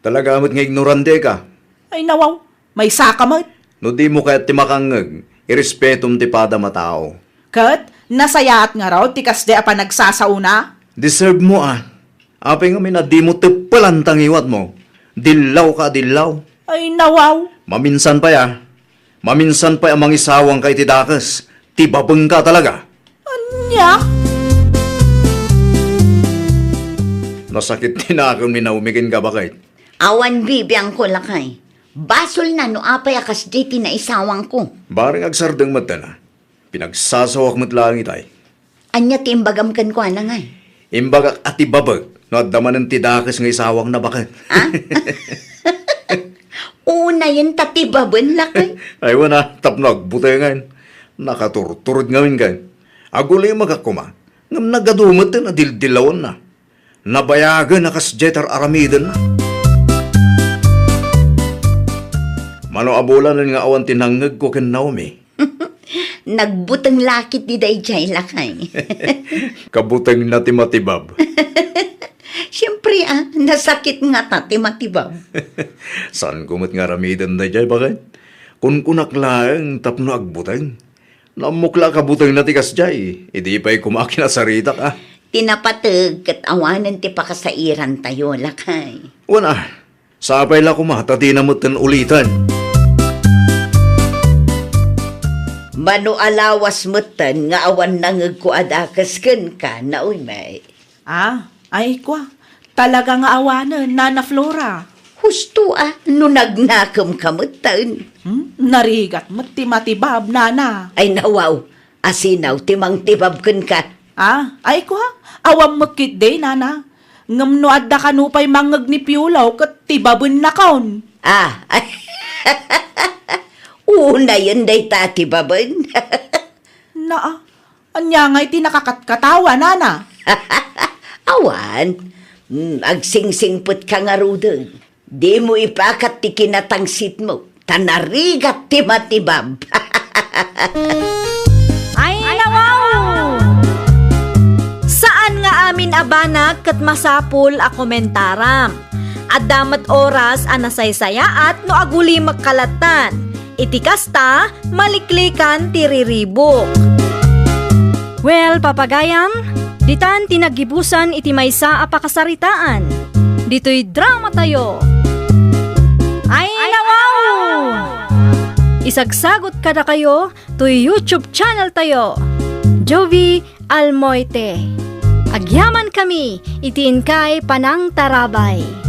Talaga met nga ignorante ka. Ay, nawaw, maysaka met. No dimo kayat ti makangngeg, irespetom ti padam a tao. Ket nasayaat ngarud ti kasdi a panagsasaona? Deserve mo a. Apay ngamin a dimo teppelan ta ngiwatmo? Dillaw ka a dillaw. Ay, nawaw. Maminsan pay a. Maminsan pay a mangisawangka iti dakes. Tibabengka talaga. Ania? Nasakit ti nakem ni Naomi kenka, baket. Awan bibiangko, lakay. Basolna no apay a kasdi ti naisawangko. Bareng agsardeng met a. Pinagsasawak met laeng itay. Ania ti imbagam kenkuana ngay? Imbagak a tibabek no adda manen ti dakes nga isawangna, baket. Ah? Unayen ta tibaben, lakay. Ay, wen a, tapno agbutengen. Nakaturturod ngamin kay. Agulimekak koma. Ngem nagadu met ti nadildilawanna. Nabayagen a kasdiay ti ar-aramidenna. Mano a bulanen nga awan ti nangngegko ken Naomi? Nagbuteng lakit ti daydiay, lakay. Kabutengna ti matibab. Siempre, ah, nasakit ngata ti matibab. Saanko met nga aramiden daydiay, baket? Kunkunak laeng tapno agbuteng. Nammok la a kabutengna ti kasdiay, idi pay koma kinasaritak, ah. Ti napateg ket awanen ti pakasairantayo, lakay. Wen a, sapay la koma ta dina metten uliten. Mano a lawas metten nga awan nangngegko a dakes kenka, Naomi. Ah, ay kwa, talaga nga awanen, Nana Flora. Husto a, no nagnakemka metten. Hmm? Narigat met ti matibab, Nana. Ay, nawaw, asinaw ti mangtibab kenka. Ah, ay kwa, awan met ketdi, Nana. Ngem no adda kano pay mangngeg ni Piolo ket tibabennakon. Ah, ay. Unayen dayta a tibaben. Naa, ania ngay ti nakakatkatawa, Nana? Awan. Hmm, agsingsingpetka ngaruden. Dimo ipakat ti kinatangsitmo, ta narigat ti matibab. Ay, nawaw! Saan nga amin a banag ket masapul a komentaram. Adda met oras a nasaysayaat no agulimekka lattan. Iti kasta, maliklikan ti riribuk. Well, papagayam, ditan ti naggibusan iti maysa a pakasaritaan. Ditoy dramatayo. Ay, nawaw! Isagsagot kadakayo toy YouTube channel tayo, Jovie Almoite. Agyamankami iti inkay panangtarabay.